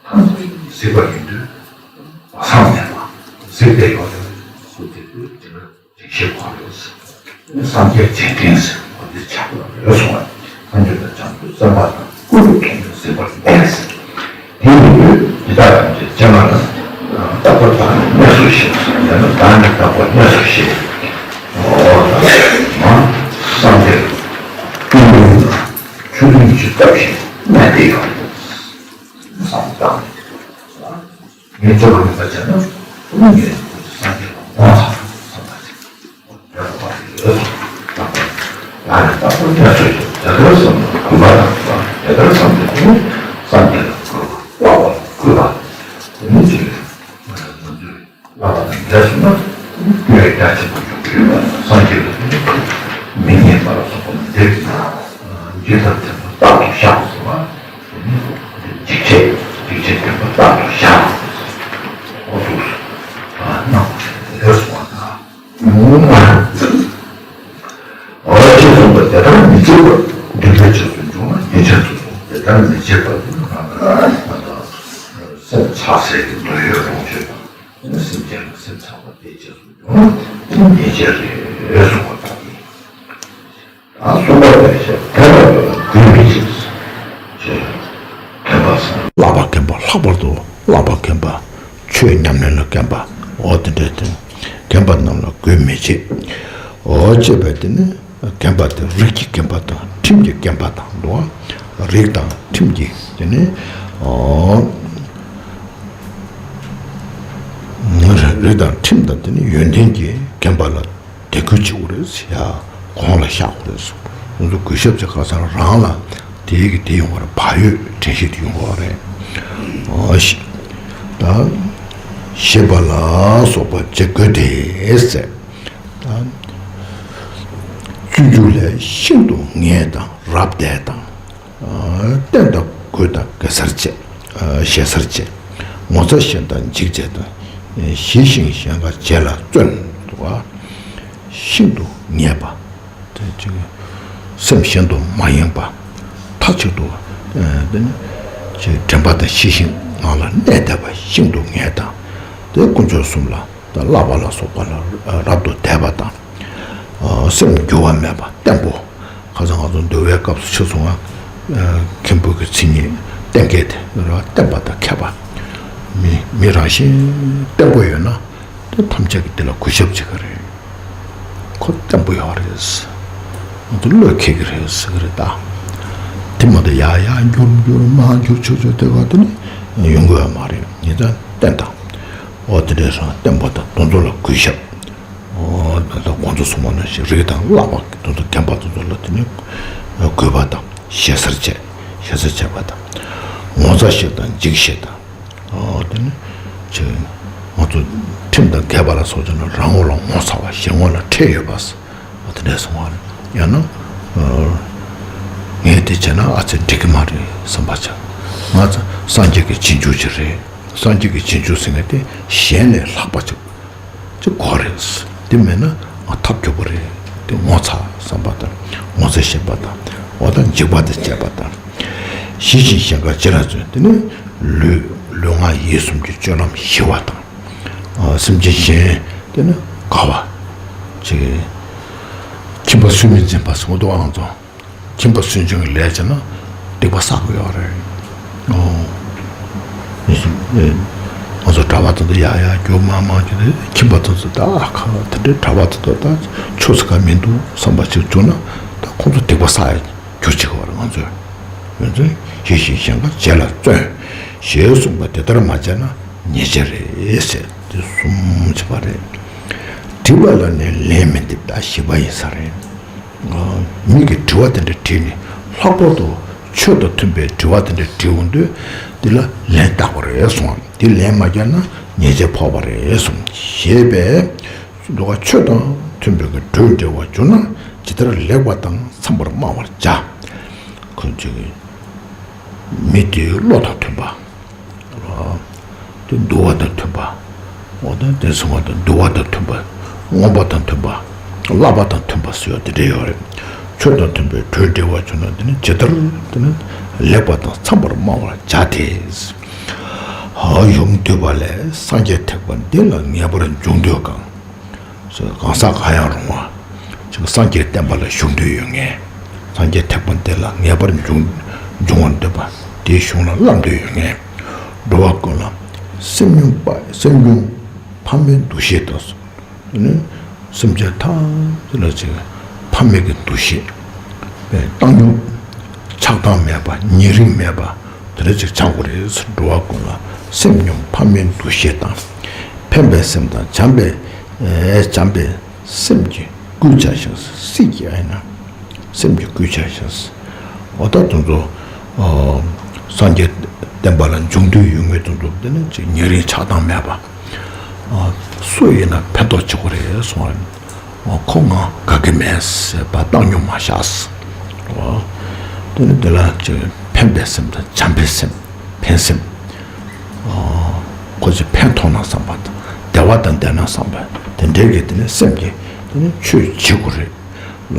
ཐམས་ཅད་གཟིགས་པ་ཡིན་དུས་བག་ཆགས་མེད་པ་གཟིགས་པའི་ཡོད་རེད། སུ་དེ་དུས་དེ་ལ་དེ་ཤེས་དགོས་རེད། སངས་རྒྱས་རྗེས་དྲན་ཟེར་བ་འདི་ཆགས་པ་རེད་གསུངས་པ། སངས་རྒྱས་དང་བྱང་ཆུབ་སེམས་དཔའ་དང་། ཀུན་ཏུ་ཐོགས་མེད་གཟིགས་པ་ཡིན་ཟེར། དེ་ཡིན་དུས་འདི་དག་ཐམས་ཅད་སྤྱན་སྔ་ལ་རྟག་པར་བདག་ནི་གནས་སོ་ཞེས་ཟེར། ཡང་ན་བདག་ནི་རྟག་པར་གནས་སོ་ཞེས། འོ་ད་མ་སངས་རྒྱས་ཀུན་ཏུ་ཆོས་དུས་ཉི་ཤུ་རྩ་བཞི་གནས་བསྡད་ཡོད་རེད། བསམ་བཏང་། ངས་ཅོག་རུ་མི་ལྟ་བྱས་ན་ངས་སངས་རྒྱས་ལ་ངོ་ཚ་བསམ་པ་ཅིག་ཡོད་པ་རེད། ཡང་ནི་རྟག་པར་གནས་སོ་ཞེས་དེ་ལྟར་བསམ་ནས་གུས་པ་དང་། དེ་ལྟར་བསམ་པའི་སྟེང་ནས་སངས་རྒྱས་ལ་གུས་པ། བསླབ་པ་ལ་གུས་པ། དེ་ནི་ཅི་རེད། ང་ཚོས་བསླབ་པ་དང་འབྲེལ་སོང་ན་སྐྱོན་རྒྱ་ཆེན་པོ་ཡོང་གི་ཡོད་པ། སངས་རྒྱས་ལ་དེ་ནི་མི་སྙན་པ་ལ་སོགས་པ་མི་འདེབས། འཇིགས་དང་ལྡན་པ་རྟག་ཏུ་བཤགས་ཟེར་བ། འཇིགས་བྱེད་འཇིགས་བྱེད་ལྡན་པ་རྟག་ཏུ་བཤགས། འོ་ཐུགས་སུ་གནང་དགོས་ཞེས་དེ་ལྟར་གསུངས་པ་དང་། འོ་ཅེས་གསུངས་པ་དེ་ལྟར་མི་བྱེད་པར་འདུན་པའི་རྗེས་སུ་འཇུག་ན་ཉེས་བྱས་སོ། དེ་ལྟར་མི་བྱེད་པར་འདུན་ན་སེམས་ཚ་སའི་འདོད་ཡོན་ལོངས་སྤྱོད་དང་། སེམས་ཅན་ལ་སེམས་ཚ་བ་དེའི་རྗེས་སུ་འཇུག་ན་ཉེས་བྱས་རེད་གསུངས་པ་དང་། ད་གསུམ་པ་ལ་བཤད་དད་པ་ལ་གུས་མི་བྱེད། ཅེས་དད་པ་ཟེར་ན་བསླབ་པ་མཁན་པོ་ལྷག་པར་དུ་བསླབ་པ་མཁན་པ། ཆོས་ཉམས་ལེན་ལ་མཁན་པ། འོ་དེ་འདྲའི་དེ་མཁན་པ་རྣམས་ལ་གུས་མི་བྱེད། འོ་ཅེས་པའི་དེ་ནི་མཁན་པ་དེ་རིགས་ཀྱི་མཁན་པ་དང་ཁྲིམས་ཀྱི་མཁན་པ་དང་འདུག་བ། རིགས་དང་ཁྲིམས་ཀྱི་དེ་ནི་འོ་རིགས་དང་ཁྲིམས་དང་དེ་ནི་ཡོན་ཏན་གྱི་མཁན་པ་ལ། དད་གུས་བྱེད་དགོས་རེད་ཟེར་ཡ། གོང་ལ་བཤགས་དགོས་རེད་ཟེར། ང་ཚོ་གུས་ཞབས་བྱེད་ག་ས་རང་ལ་དེའི་གི་དེ་ཡོང་བ་རེད། བག་ཡོད་དྲན་ཤེས་དེ་ཡོང་བ་རེད། འོ་ཤི། ད་ཞེས་པ་ལ་སོགས་པ་བྱེད་དགོས་ཏེ་ཟེར། ད་སྤྱོད་འཇུག་ལས་ཤིན་ཏུ་ངེས་དང་རབ་བསྡད་དང་། བསྟན་དང་གོས་དང་གེ་སར་བཅས། ཞེ་སར་བཅས། ངོ་ཚ་ཞེ་དང་འཇིགས་བཅས་དང་། ཞི་ཞིང་གཞན་དགའ་བྱེད་ལ་བརྩོན། འདུག་ག་ཤིན་ཏུ་ངེས་པ། དེ་ཅིག་སེམས་གཞན་དུ་མ་ཡེངས་པ། མཐའ་གཅིག་ཏུ་དེ་ནི་ཅིག་དྲན་པ་དང་ཤེས་བཞིན་ངང་ལ་གནས་བསྡད་པ་ཤིན་ཏུ་ངེས་དང་། དེ་དཀོན་མཆོག་གསུམ་ལ། ད་བསླབ་པ་ལ་སོགས་པ་ལ་རབ་ཏུ་དད་པ་དང་། ཨ་སེམས་འགྱུར་བ་མེད་པ་བརྟན་པོ། ཁ་སང་ང་ཚོ་འདུལ་བའི་སྐབས་སུ་ཆོས་གསུང་བ། ཨ་མཁན་པོ་གི་མཚན་ཉིད་གཏན་འཁེལ་དེ་རེད་བ། བརྟན་པ་དང་མཁས་པ། མི་མི་རང་བཞིན་བརྟན་པོ་ཡོད་ན་དེ་ཐམས་ཅད་ཀྱིས་དེ་ལ་གུས་ཞབས་བྱེད་ཀྱི་རེད། ཁོ་བརྟན་པོ་ཡོད་རེད། ང་ཚོ་བློས་འཁེལ་གྱི་རེད་ཟེར་གྱི་རེད་ད། དེ་མ་གཏོགས་ཡར་ཡར་འགྱུར་འགྱུར་མར་འགྱུར་ཆོག་ཆོག་དེ་བ་དེ་ནི་ཡོང་གི་ཡོད་མ་རེད། ངེད་ཅག་བརྟན་དང་། འོ་དེ་འདྲའི་སང་བརྟན་པ་དང་དེ་ཚོ་ལ་གུས་ཞབས། འོ་ད་ལྟ་གོང་དུ་གསུངས་པ་ནང་བཞིན་རིགས་དང་བསླབ་པ་དེ་ཚོ་མཁན་པ་དེ་ཚོ་ལ་དེ་ནི་གུས་པ་དང་ཞེ་སར་བྱེད། ཞེ་སར་བྱེད་པ་དང་། ངོ་ཚ་ཞེ་དང་འཇིགས་ཞེ་དང་། འོ་དེ་ནི་ཅི་ང་ཚོ་ཁྲིམས་དང་འགལ་བ་ལ་སོགས་བྱུང་ན་རང་ངོ་ལ་ངོ་ཚ་བ། གཞན་ངོ་ལ་ཁྲེལ་ཡོད་པ། འོ་དེ་འདྲས་སོང་བ་རེད། ཡང་ན་ངས་དེ་བྱས་ན་ཨ་ཙི་འགྲིག་གི་མ་རེད་བསམ་པ་ཆགས། ང་ཚོ་སངས་རྒྱས་ཀྱི་རྗེས་འཇུག་ཅིག་རེད། སངས་རྒྱས་ཀྱི་རྗེས་འཇུག་ཟེར་མཁན་དེ་གཞན་ལས་ལྷག་པ་ཅིག་ཅིག་དགོས་རེད། དེ་མེད་ན་ང་ཐབས་སྐྱོ་པོ་རེད། དེ་ངོ་ཚ་བསམ་པ་དང་། ངོ་ཚ་ཤེས་པ་དང་། འོ་ད་འཇིགས་པ་དེ་བཅས་པ་དང་། ཞི་ཞིང་གཞན་དགར་རྗེས་ལ་བརྩོན། དེ་ནི་ལུས་ལུས་ངག་ཡིད་གསུམ་གྱི་སྤྱོད་ལམ་ཞི་བ་དང་། ཨ། སེམས་ཅན་གཞན་དེ་ནི་དགའ་བ་ཅིག་ཁྱིམ་པ་སུན་མི་འཛིན་པ་ཟེར་གྱི་འདུག་ཨང་ཚོ། ཁྱིམ་པ་སུན་འབྱིན་གྱི་ལས་བྱས་ན་སྡིག་པ་བསགས་ཀྱི་ཡོད་རེད། ཨོ། ང་ཚོ་གྲྭ་པ་དེ་ཚོ་ཡག་ཡག་རྒྱུགས་མང་མང་བྱས་ཏེ། ཁྱིམ་པ་དེ་ཚོ་ད་ཨ་ཁ་དེ་འདྲའི་གྲྭ་པ་དེ་ཚོ་ད་ཆོས་ཟེར་ག་མི་འདུག་བསམ་པ་ཅིག་བྱུང་ན། ད་ཁོང་ཚོ་སྡིག་པ་བསགས་ཡག་རྒྱུ་བྱེད་ཀྱི་ཡོད་རེད། ང་ཚོས། ཡོད་ཚད་ཞི་ཞིང་གཞན་དགར་རྗེས་ལ་བརྩོན་ཞེས་གསུངས་པ་དེ་ལྟར་མ་བྱས་ན་ཉེས་བྱས་རེད་ཟེར། དེ་གསུམ་བྱས་པ་རེད། དྲིས་པ་ལ་ནི་ལན་མི་འདེབས། ད་ཞི་བ་ཡིན་ས་རེད། མི་གིས་དྲི་བ་དེ་འདྲ་དྲིས་ནས། ལྷག་པར་དུ་ཆོས་དང་མཐུན་པའི་དྲི་བ་དེ་འདྲ་དྲི་འོང་དུས། དེ་ལ་ལན་བཏགས་པ་རེད་གསུངས། དེ་ལན་མ་བརྒྱབ་ན་ཉེས་ཆད་ཕོག་པ་རེད་གསུངས། ཞེས་པས་སུ་འདུག་ག་ཆོས་དང་མཐུན་པའི་གི་གྲོས་འགྲེལ་བར་གྱུར་ན། ཇི་ལྟར་ལེགས་པ་དང་འཚམ་པར་སྨྲ་བར་བྱ། ཁོ་ཚོས་མི་དེའི་བློ་དང་མཐུན་པ། དེ་འདུལ་བ་དང་མཐུན་པ། འོ་ད་དེ་སོང་བ་དང་འདུལ་བ་དང་མཐུན་པ། མངོན་པ་དང་མཐུན་པ། བསླབ་པ་དང་མཐུན་པ་ཟེར་བ་དེ་འདྲ་ཡོད་རེད། ཆོས་དང་མཐུན་པའི་གྲོས་འགྲེལ་བར་གྱུར་ན། དེ་ནི་ཇི་ལྟར་དེ་ནི་ལེགས་པ་དང་འཚམ་པར་སྨྲ་བར་བྱ་སྟེ། ཨ། ཡུམ་འདུས་པ་ལས་སངས་རྒྱས་ཐེག་པ་འདི་ལ་ངེས་པར་འབྱུང་འདོད་གང་། གང་ཟག་གང་ཡང་རུང་བ་ཅིག་སངས་རྒྱས་བསྟན་པ་ལ་ཞུགས་འདོད་ཡོད་མཁན། སངས་རྒྱས་ཐེག་པ་འདི་ལ་ངེས་པར་འབྱུང་འབྱུང་བར་འདོད་པ། དེའི་གཞུང་ལ་བསླབ་འདོད་ཡོད་མཁན། འགྲོ་བ་ཀུན་ལ་སེམས་མྱོང་པ། སེམས་མྱོང་ཕ་མའི་འདུ་ཤེས་དང་། དེ་ནི་སེམས་ཅན་ཐམས་ཅད་ལ་ཅིག་ཕ་མའི་གི་འདུ་ཤེས། བཏང་སྙོམས། ཆགས་སྡང་མེད་པ། ཉེ་རིང་མེད་པ། དེ་འདྲ་ཅིག་ཆགས་དགོས་རེད། འགྲོ་བ་ཀུན་ལ་སེམས་མྱོང་ཕ་མའི་འདུ་ཤེས་དང་། ཕན་པའི་སེམས་དང་། བྱམས་པའི་ཨེ་བྱམས་པའི་སེམས་ཀྱིས་བསྐུལ་བྱ་ཞིང་། སྲིད་ཀྱི་ཨེ་ན་སེམས་ཀྱིས་བསྐུལ་བྱ་ཞིང་། འོ་ད་དེ་ཚོ། ཨ། སངས་རྒྱས་བསྟན་པ་ལ་འབྱུང་འདོད་ཡོད་མཁན་དེ་ཚོ་དེ་ནི་ཅིག་ཉེ་རིང་ཆགས་སྡང་མེད་པ། ཨ། སུ་ཡིན་ན་ཕན་ཐོགས་བྱེད་དགོས་རེད་གསུངས་པ་རེད། ཨ། ཁོ་ང་དགའ་གི་མེད་ཟེར་བ་བཏང་སྙོམས་མ་བཞག། ཨ། དེ་ནི་དེ་ལ་ཅིག་ཕན་པའི་སེམས་དང་། བྱམས་པའི་སེམས། ཕན་སེམས། ཨ། ཁོ་ཚོས་ཕན་ཐོགས་ན་བསམ་པ་དང་། བདེ་བ་དང་ལྡན་ན་བསམ་པ། དེ་འདྲའི་གི་དེ་ནི་སེམས་ཀྱིས་དེ་ནི་ཆོས་བྱེད་དགོས་རེད།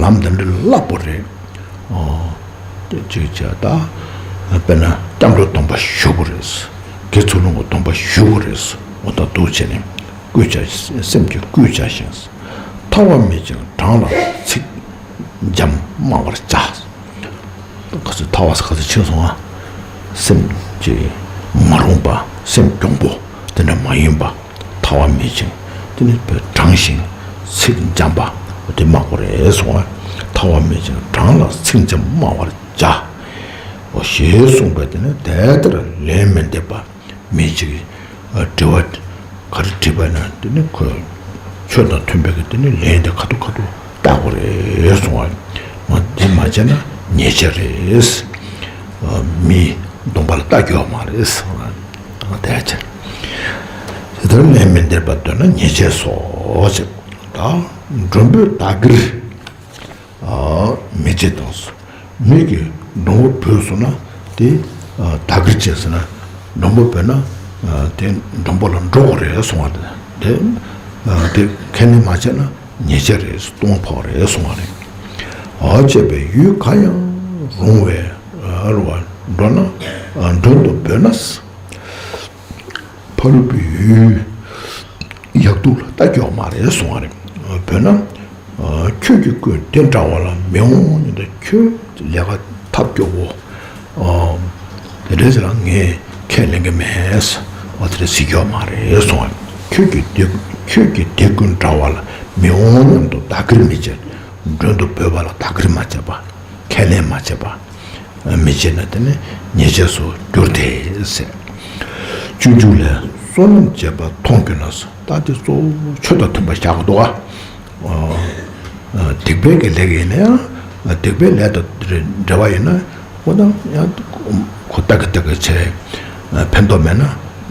ལམ་དེ་འདྲ་བསླབ་དགོས་རེད། ཨོ། དེ་ཅིག་བྱས་ད། དཔེར་ན་སྐྱབས་འགྲོ་སྡོམ་པ་ཞུ་དགོས་རེད། དགེ་ཚུལ་སློང་གི་སྡོམ་པ་ཞུ་དགོས་རེད། འོ་ད་འདུག་བྱས་ནས་བསྐུལ་བྱ། སེམས་ཀྱིས་བསྐུལ་བྱ་ཞིང་། ཐ་བ་མེད་ཅིང་གྲངས་ལ་ཚིག་འཇམ་སྨྲ་བར་བྱ། ག་ཚོད་ཐ་བ་ཟེར་ག་ཚོད་ཕྱིན་སོང་ང་། སེམས་ཀྱི་མ་རུངས་པ། སེམས་གྱོང་པོ་དེ་འདྲ་མ་ཡིན་པ། ཐ་བ་མེད་ཅིང་། དེ་ནི་དྲང་ཞིང་ཚིག་འཇམ་པ་དེ་སྨྲ་དགོས་རེད་གསུངས་པ། ཐ་བ་མེད་ཅིང་གྲངས་ལ་ཚིག་འཇམ་སྨྲ་བར་བྱ། འོ་ཞེས་གསུངས་པས། དེ་ནི་དེ་ལྟར་ལན་མི་འདེབས་པ། མི་གཅིག་གིས་དྲི་བ་ག་རེ་དྲིས་པ་ན། དེ་ནི་ཁོས་ཆོས་དང་མཐུན་པའི་གི་དེ་ནི་ལན་དེ་ཁ་ཐུག་ཁ་ཐུག་བཏགས་དགོས་རེད་གསུངས་པ། འོ་དེ་མ་བྱས་ན་ཉེས་ཆད་རེད། མིའི་སྡོམ་པ་ལ་ལྟ་རྒྱུ་ཡོད་མ་རེད། དེ་ལྟར་ལན་མི་འདེབས་པར་འདོད་ན་ཉེས་ཆད་སོ་ཞེས། ད་མགྲོན་པོས་བདག་གིར། ཨ། མི་བྱེད་དང་། མི་གིས་མགྲོན་པོ་བོས་སོང་ན་དེ། ཨ། བདག་གིར་བྱས་ཟེར་ན། མགྲོན་པོ་བོས་ན། ཨ། དེ་མགྲོན་པོ་ལ་འགྲོ་དགོས་རེད་གསུངས་པ་དེ། དེ། ཨ། དེ་ཁས་ལེན་མ་བྱས་ན་ཉེས་ཆད་རེད། ལྟུང་བ་ཕོག་རེད་གསུངས་པ་རེད། ཨ། བྱས་པས་ཡུལ་གང་ཡང་རུང་བའི། ཨ། རུང་བར་འགྲོ་ན། ཨ། མགྲོན་དུ་བོས་ན། ཕ་རོལ་པོའི་ཡུལ་ཡག་སྡུག་ལ་ལྟ་རྒྱུ་མ་རེད་གསུངས་པ་རེད། བོས་ན། ཁྱོད་ཀྱི་སྐུ་དེ་འདྲ་བ་ལ་མི་འོང་སྙམ་དུ། ཁྱོད་ལས་ཀ་ཐབས་སྐྱོ་བོ། དེ་འདྲ་ཟེར་ལ་ངས་ཁས་ལེན་གྱི་མེད། འོ་དེ་འདྲ་ཟེར་རྒྱུ་མ་རེད་གསུངས་པ་རེད། ཁྱོད་ཀྱི་དེ། ཁྱོད་ཀྱི་དེ་ཀུན་འདྲ་བ་ལ་མི་འོང་སྙམ་དུ་བདག་གིར་མི་བྱེད། མགྲོན་དུ་བོས་པ་ལ་བདག་གིར་མ་བྱས་པ། ཁས་ལེན་མ་བྱས་པ། མི་བྱེད་ན་དེ་ནི་ཉེས་བྱས་སུ་འགྱུར་ཏེ་ཟེར། སྤྱོད་འཇུག་ལས། བསོད་ནམས་བྱས་པ་མཐོང་གྱུར་ན། ད་དེ་གཙོ་བོ་ཆོས་དང་མཐུན་པ་བཞག་གི་འདུག་ཨ། སྡིག་པའི་གི་ལས་ཡིན་ན་ཡང་། སྡིག་པའི་ལས་དང་འབྲེལ་བ་ཡིན་ན། འོ་ན་ཡང་ཁོ་ལྟ་གི་ལྟ་གི་བྱས། ཕན་ཐོགས་མེད་ན་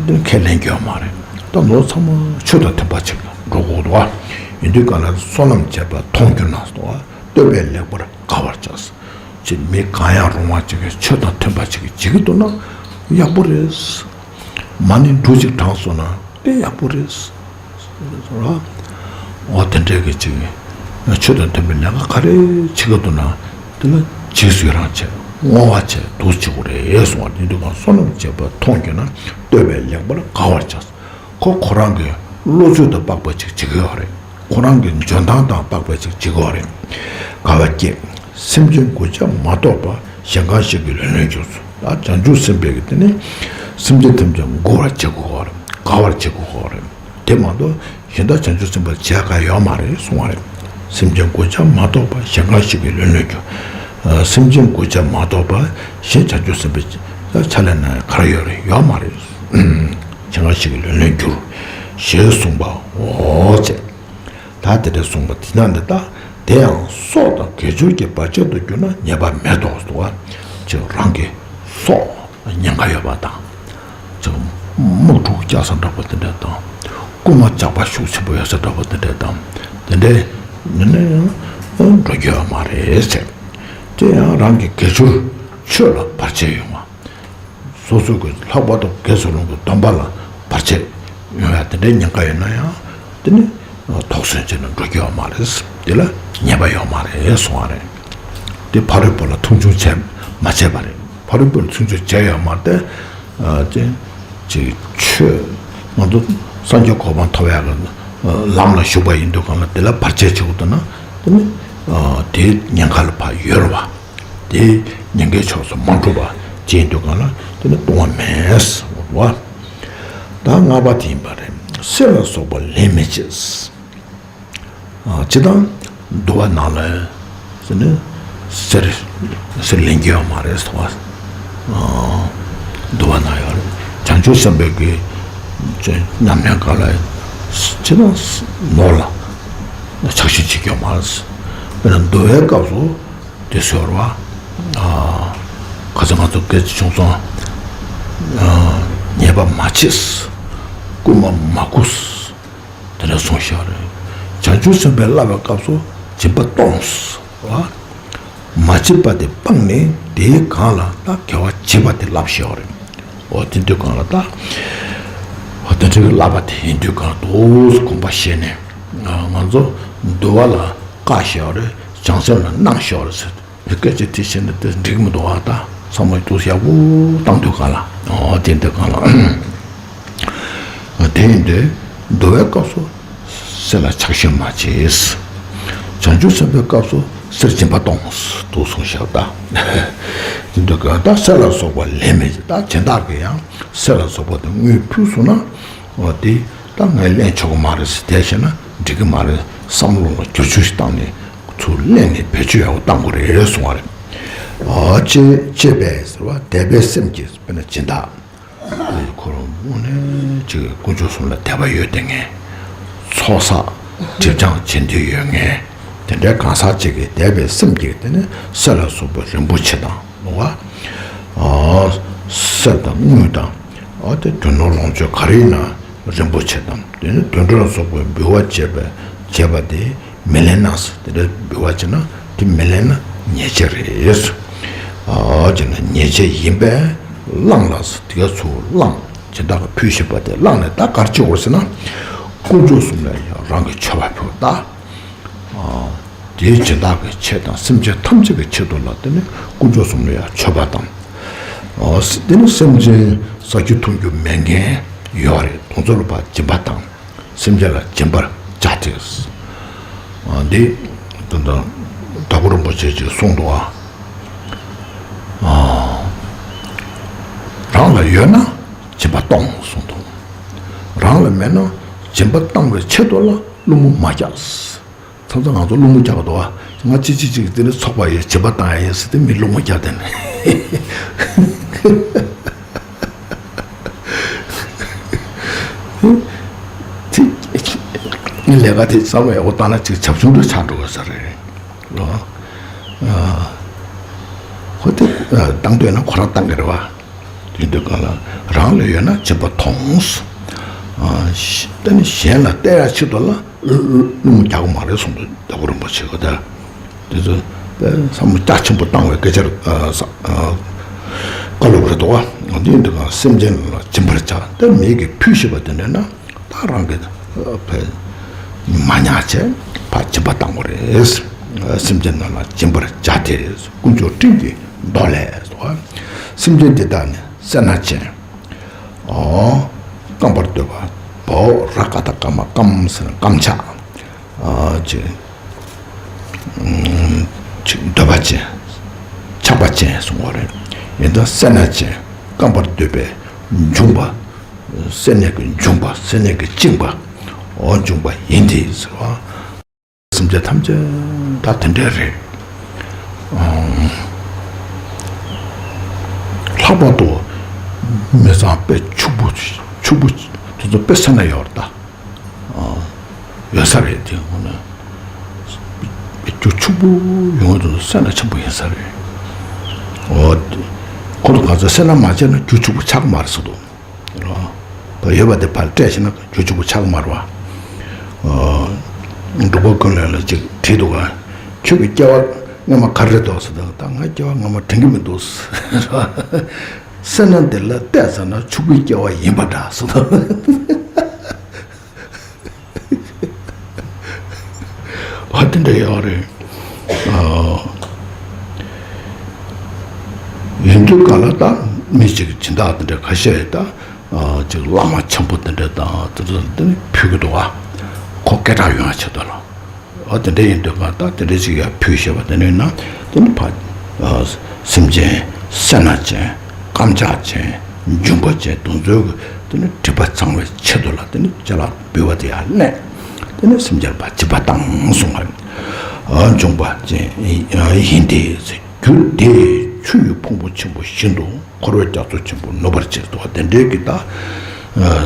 འདི་ཁས་ལེན་རྒྱུ་ཡོད་མ་རེད། ད་ནོར་ཚང་མ་ཆོས་དང་མཐུན་པ་ཅིག་ལ་འགྲོ་དགོས་འདུག་ཨ། ཡིན་དུས་གང་ལ་བསོད་ནམས་བྱས་པ་མཐོང་གྱུར་ན་འདུག་ཨ། བསྟོད་པས་ལེགས་པར་དགའ་བར་བྱ། ཅིག་མི་གང་ཡང་རུང་བ་ཅིག་གིས་ཆོས་དང་མཐུན་པ་ཅིག་གིས་བྱེད་ཀྱི་འདུག་ན། ཡག་པོ་རེད། མ་ཎི་འབྲུ་གཅིག་བགྲངས་སོང་ན་དཔེ་ཡག་པོ་རེད། འོ་དེ་འདྲའི་གི་ཅིག་ཆོས་དང་མཐུན་པའི་ལས་ཀ་ག་རེ་བྱེད་ཀྱི་འདུག་ན་དེ་ལ་རྗེས་སུ་ཡི་རང་བྱས་བསྔོ་བ་བྱས་འདུག་བྱེད་དགོས་རེད་གསུངས་པ་དེ་འདུག་ག་བསོད་ནམས་བྱེད་པ་མཐོང་གྱུར་ན་བསྟོད་པའི་ལེགས་པར་དགའ་བར་བྱ། ཁོ་ཁོ་རང་གི་བློ་ཚོད་དང་དཔག་པ་ཅིག་བྱེད་ཀྱི་ཡོད་རེད། ཁོ་རང་གི་འཇོན་ཐང་དང་དཔག་པ་ཅིག་བྱེད་ཀྱི་ཡོད་རེད། དགའ་བ་སྐྱེ། སེམས་ཅན་མགུ་བྱ་མ་གཏོགས་པ་གཞན་གང་ཞིག་གིས་ལོན་ལོན་གྱུར། ད་བྱང་ཆུབ་སེམས་དཔའི་གི་དེ་ནི་སེམས་ཅན་ཐམས་ཅད་མགུ་བར་བྱེད་དགོས་ཡོད་རེད། དགའ་བར་བྱེད་དགོས་ཡོད་རེད། དེ་མ་གཏོགས་གཞན་དག་བྱང་ཆུབ་སེམས་དཔའ་བྱེད་དགའ་ཡོད་མ་རེད་གསུང་བ་རེད། སེམས་ཅན་མགུ་བྱ་མ་གཏོགས་པ་གཞན་གང་ཞིག་གིས་ལོན་ལོན་གྱུར། སེམས་ཅན་མགུ་བྱ་མ་གཏོགས་པ་གཞན་བྱང་ཆུབ་སེམས་དཔའ་ཕྱག་ལས་གནང་ཡ་ག་རེ་ཡོད་རེད། ཡོད་མ་རེད། གཞན་གང་ཞིག་གིས་ལོན་ལོན་གྱུར། ཞེས་གསུངས་པའོ། ཅེས། ད་དེ་འདྲ་གསུངས་པ་དེ་ན་འདི་ལྟ། དེ་ཡང་སྲོག་དང་དགེ་སྦྱོར་གྱི་བར་ཆད་དུ་གྱུར་ན་ཉེས་པ་མེད་དོ་ཟེར་བ། ཅིག་རང་གི་སྲོག་ཉེན་ཁ་ཡོད་པ་དང་། ཅིག་དམག་འཁྲུག་རྒྱག་ས་འདྲ་པོ་དེ་འདྲ་དང་། རྐུན་མ་ཇག་པ་ཤུགས་ཆེན་པོ་ཡོད་ས་འདྲ་པོ་དེ་འདྲ་དང་། དེ་འདྲའི་ནི་ནི་ཡང་འགྲོ་རྒྱུ་ཡོད་མ་རེད་ཟེར། དེ་ཡང་རང་གི་དགེ་སྦྱོར་ཆོས་ལ་བར་ཆད་ཡོང་བ། སོ་སོ་གི་ལྷག་པར་དུ་དགེ་སློང་གི་སྡོམ་པ་ལ་བར་ཆད་ཡོང་ཡ་དེ་འདྲའི་ཉེན་ཁ་ཡོད་ན་ཡང་དེ་ནི་དོགས་ཟོན་བྱས་ན་འགྲོ་རྒྱུ་ཡོད་མ་རེད། དེ་ལ་ཉེས་པ་ཡོད་མ་རེད་གསུང་བ་རེད། དེ་ཕ་རོལ་པོ་ལ་མཐོང་ཆུང་བྱས་མ་བྱས་པ་རེད། ཕ་རོལ་པོ་ལ་མཐོང་ཆུང་བྱས་ཡོད་མ་རེད་དེ། ཅེ་ཅེ་ཆོས་ང་ཚོ་སངས་རྒྱས་གོ་འཕང་ཐོབ་ཡག་གི་ལམ་ལ་ཞུགས་པ་ཡིན་དུས་གང་ལ་དེ་ལ་བར་ཆད་བྱེད་དགོས་འདུག་ན་དེ་ནི་དེའི་ཉེན་ཁ་ལ་ཕར་ཡོད་རེད་བ། དེ་ཉེན་ཁའི་ཕྱོགས་སུ་མ་འགྲོ་བ་བྱེད་འདོད་གང་ལ་དེ་ནི་ལྟུང་བ་མེད་ཟེར་བ། ད་ལྔ་པ་དེ་ཡིན་པ་རེད། གསེར་ལ་སོགས་པ་ལེན་མི་བྱེད། ཨ་སྤྱིར་བཏང་འདུལ་བ་ནང་ལ་ཟེར་ནས་གསེར་གསེར་ལེན་རྒྱུ་ཡོད་མ་རེད་ཟེར་བ། ཨ་འདུལ་བ་ནང་ཡོད་རེད། བྱང་ཆུབ་སེམས་དཔའི་གི་ཉམས་ལེན་སྐབས་ལ་སྤྱིར་བཏང་ནོར་ལ་ཕྱག་ཞུ་བྱེད་རྒྱུ་ཡོད་མ་རེད། དཔེར་ན་འདུལ་བའི་སྐབས་སུ། དེ་ཟེར་བ། ཨ་ཁ་སང་ང་ཚོ་སྐད་ཆ་བྱུང་སོང་། ཨ་ཉེས་པ་མ་བྱེད། རྐུན་མ་མ་རྐུ། དེ་འདྲ་གསུངས་བཞག་རེད། བྱང་ཆུབ་སེམས་དཔའི་བསླབ་པའི་སྐབས་སུ་སྦྱིན་པ་གཏོང་། བ། མ་བྱེད་པ་དེ་སྤངས་ནས་དེའི་སྒང་ལ་ད་དགེ་བ་བྱེད་པ་དེ་བསླབ་བཞག་རེད། འོ་དེ་དུས་སྒང་ལ་ད། འོ་དེ་འདྲའི་བསླབ་པ་དེ་ཡིན་དུས་སྒང་ལ་དུས་དགོངས་པ་བཞེས་ནས། ང་ང་ཚོ་འདུལ་བ་ལ་བཀའ་བཞག་རེད། བྱང་སེམས་ལ་གནང་བཞག་རེད་ཟེར། སྐད་ཆ་དེ་བཤད་ན་དེ་འགྲིག་མི་འདུག་ཨ། ད་བསམ་བློ་དུ་ཡག་པོ་བཏང་དུས་གང་ལ། ཨོ་དེ་འདི་གང་ལ། དེ་ཡིན་དུས་འདུལ་བའི་སྐབས་སུ་གསེར་ལ་ཕྱག་ཞུ་མ་བྱེད། བྱང་ཆུབ་སེམས་དཔའི་སྐབས་སུ་གསེར་སྦྱིན་པ་གཏོང་དུ་གསུངས་བཞག་ད། དེ་འདི་གང་ད་གསེར་ལ་སོགས་པ་ལེན་མི་བྱེད། ད་གཞན་དག་གིས་ཡང་གསེར་ལ་སོགས་པ་དེ་དངུལ་ཕུལ་སོང་ན། འོ་དེ་ད་ངས་ལེན་ཆོག་གི་མ་རེད་ཟེར་དེ་བྱས་ན་འགྲིག་གི་མ་རེད། བསམ་བློ་ལ་བསྒྱུར་བཅོས་ཤིག་བཏང་ནས་ཚུར་ལེན་ནས་བེད་སྤྱོད་ཡག་པོ་བཏང་དགོས་རེད་གསུང་བ་རེད། ཨ་ཅེ་ཅེས་པས་ཟེར་བ་དད་པའི་སེམས་ཀྱིས་དཔེར་ན་སྦྱིན་བདག་ཁོ་རང་དངོས་གནས་ཅིག་དཀོན་མཆོག་གསུམ་ལ་དད་པ་ཡོད་དེ་ངས་ཚོགས་བསགས་སྒྲིབ་སྦྱང་བྱེད་འདོད་ཡོད་ངས་དེ་འདྲའི་གང་ཟག་ཅིག་གིས་དད་པའི་སེམས་ཀྱིས་དེ་ནི་གསེར་ལ་སོགས་པ་རིན་པོ་ཆེ་དང་། ལོ་བ། གསེར་དང་དངུལ་དང་། ཨ་དེ་དོན་ནོར་ལོངས་སྤྱོད་ག་རེ་ཡིན་ན་རིན་པོ་ཆེ་དང་དེ་ནི་དུད་འགྲོ་ལ་སོགས་པའི་འབུལ་བ་བྱས་པ་བྱས་པ་དེ་མི་ལེན་ན་ཟེར། དེ་འདྲ་འབུལ་བ་བྱས་ན་དེ་མི་ལེན་ན་ཉེས་བྱས་རེད་ཟེར། ཨ་བྱས་ན་ཉེས་བྱས་ཡིན་པས་བླངས་ལ་ཟེར། དེ་ག་ཚུར་བླངས་སྦྱིན་བདག་གིས་ཕུལ་བཞིན་པ་དེ་བླངས་ནས་ད་ག་རེ་བྱེད་དགོས་ཟེར་ན། དཀོན་མཆོག་གསུམ་ལ་ཡང་རང་གི་མཆོད་པ་ཕུལ་ད། དེའི་སྦྱིན་བདག་གི་ཆེད་དང་སེམས་ཅན་ཐམས་ཅད་ཀྱི་ཆེད་དུ་ལ་དེ་ནི་དཀོན་མཆོག་གསུམ་ལ་ཡང་མཆོད་པ་དང་། དེ་ནི་སེམས་ཅན་ཟ་རྒྱུ་འཐུང་རྒྱུ་མེད་མཁན་ཡོད་རེད། དེ་ཚོ་ལ་ཕར་སྦྱིན་པ་དང་སེམས་ཅན་ལ་སྦྱིན་པར་བྱ་སྟེ། འདི་ད་ལྟ་དྭགས་པོ་རིན་པོ་ཆེས་ཅིག་གསུངས་འདུག་ཨ། རང་ལ་ཡོད་ན་སྦྱིན་པ་གཏོང་གསུངས་འདུག་རང་ལ་མེད་ན་སྦྱིན་པ་བཏང་བའི་ཆེད་དུ་ལ་བླུན་པོ་མ་རྒྱག་མཚམས་མཚམས་ང་ཚོ་བླུན་པོ་རྒྱག་གི་འདུག་བ། ང་གཅིག་གཅིག་གཅིག་དེ་ནི་ཚོགས་པ་ཡི་བྱེད་པ་བཏང་ཡ་ཡིན་ཟེར་ཏེ་མི་བླུན་པོ་རྒྱག་དེ་ནི། དེ་ངའི་ལས་ཀ་དེ་བསམ་བློ་ཡག་པོ་བཏང་ན་ཅིག་བྱབ་ཆུང་དུ་ཆགས་འགྲོ་གི་ས་རེད། ཨོ། ཨ། ཁོ་དེ་བཏང་འདོད་ན་ཁོ་རང་བཏང་གི་རེད་བ། དེ་འདྲ་གང་ལ་རང་ལ་ཡོད་ན་སྦྱིན་པ་གཏོང་། ཨ་ཤ་ད་ནི་གཞན་ལ་སྟེར་ཡ་ཆེད་དུ་ལ་བླུན་པོ་རྒྱག་གི་མ་རེད་གསུངས་འདུག་དྭགས་པོ་རིན་པོ་ཆེ་གིས་ད། དེ་ཚོ་བསམ་བློ་རྒྱ་ཆེན་པོ་བཏང་བའི་སྐད་ཆ་རེད། ཨ་ས་ཨ་བཀའ་སློབ་རེད་འདུག་བ། འདི་འདི་ག་སེམས་ཅན་ལ་སྦྱིན་པར་བྱ། དེ་མིག་གིས་ཕུལ་ཤེས་པ་དེ་འདྲ་ན་ད་རང་གི་ཕན་མ་ཉག་བྱས་ཕར་སྦྱིན་པ་བཏང་བ་རེད། སེམས་ཅན་རྣམས་ལ་སྦྱིན་པར་བྱ་སྟེ། དཀོན་མཆོག་སྤྲིན་གྱི་མདོ་ལས་སོ། སེམས་ཅན་འདི་དག་ནི་སེར་སྣ་ཅན། ཨོ། རྐང་པར་འདོད་པ། བ་འོག་ར་ཀ་བཏགས་རྐ་མ་རྐམ་ཟེར་ན་རྐམ་ཆགས། ཨ་ཅེ། ཅིག་འདོད་པ་ཅན། ཆགས་པ་ཅན་གསུང་བ་རེད། ཡིན་ད་སེར་སྣ་ཅན། རྐང་པར་འདོད་པའི་འབྱུང་པ། སེར་སྣའི་གི་འབྱུང་པ། སེར་སྣའི་གི་བཅིངས་པ། འོ་འབྱུང་པ་ཡིན་ཏེ་ཟེར་བ། སེམས་ཅན་ཐམས་ཅད་ད་དེ་འདྲ་རེད། ལྷག་པར་དུ་མི་ཚང་དཔེ་ཕྱུག་པོ་ཕྱུག་པོ་དེ་ཚོ་དཔེ་སེར་སྣ་ཡོད་རེད་ད། ཡོད་ས་རེད་དེ་ངོ་ན། དཔེ་རྒྱུ་ཕྱུག་པོ་ཡོང་དུས་སེར་སྣ་ཆེན་པོ་ཡིན་ས་རེད། འོ། ཁོ་ཚོ་ག་ཚོད་སེར་སྣ་མ་བྱས་ན་རྒྱུ་ཕྱུག་པོ་ཆགས་མ་རེད་ཟེར་འདུག་ད་ཡོད་པ་དེ་ཕར་སྤྲད་ཕྱིན་ན་རྒྱུ་ཕྱུག་པོ་ཆགས་མ་རེད་བ། འབྲུག་པ་ཀུན་ལེགས་ལ་ཅིག་བྲིས་འདུག་ག་ཁྱོད་ཀྱི་སྐྱེ་བ་སྔ་མ་ག་རེ་རེད་འདུག་ཟེར་དུས་ད་ང་སྐྱེ་བ་སྔ་མ་དྲན་གྱི་མི་འདུག་ཟེར་བ། སེར་སྣ་འདི་ལ་བལྟས་ཙམ་ན་ཕྱུག་པོའི་སྐྱེ་བ་ཡིན་པ་འདྲ་ཟེར་དུས། ཨ་དེ་འདྲ་ཡོད་རེད། ཨ། ཡིན་དུས་ག་ལ་ད་མི་གཅིག་སྦྱིན་བདག་དེ་འདྲ་ཁ་ཤས་ད་ཅིག་བླ་མ་ཆེན་པོ་དེ་འདྲ་དང་དེ་ཚོ་དེ་ནི་ཕུལ་གི་འདུག་བ། ཁོ་སྐད་གྲགས་ཡོང་ཡ་ཆེད་དུ་ལ། ཨ་དེ་འདྲ་ཡིན་དུས་ག་ད་དེ་འདྲ་ཅིག་ཡ་ཕུལ་ཤེས་པ་དེ་ནི་ན་དེ་ནི་ཕ་སེམས་ཅན་སེར་སྣ་ཅན། རྐམ་ཆགས་ཅན། འབྱུང་པོ་ཅན་དེ་ཚོའི་གི་དེ་ནི་སྒྲིབ་པ་གཙང་བའི་ཆེད་དུ་ལ་དེ་ནི་ཅ་ལག་འབུལ་བ་དེ་ཡང་གནས། དེ་ནི་སེམས་ཅན་པ་སྦྱིན་པ་བཏང་གསུང་བ། འབྱུང་པོ་ཅན་ཡིན་ཏེ། རྒྱུ་དེས་ཆུ་ཡི་ཕུང་པོ་ཆེན་པོ་བཞིན་དུ་འཁོར་བའི་རྒྱ་མཚོ་ཆེན་པོ་ནུབ་པར་བྱེད་དོ། དེ་འདྲའི་གི་ད་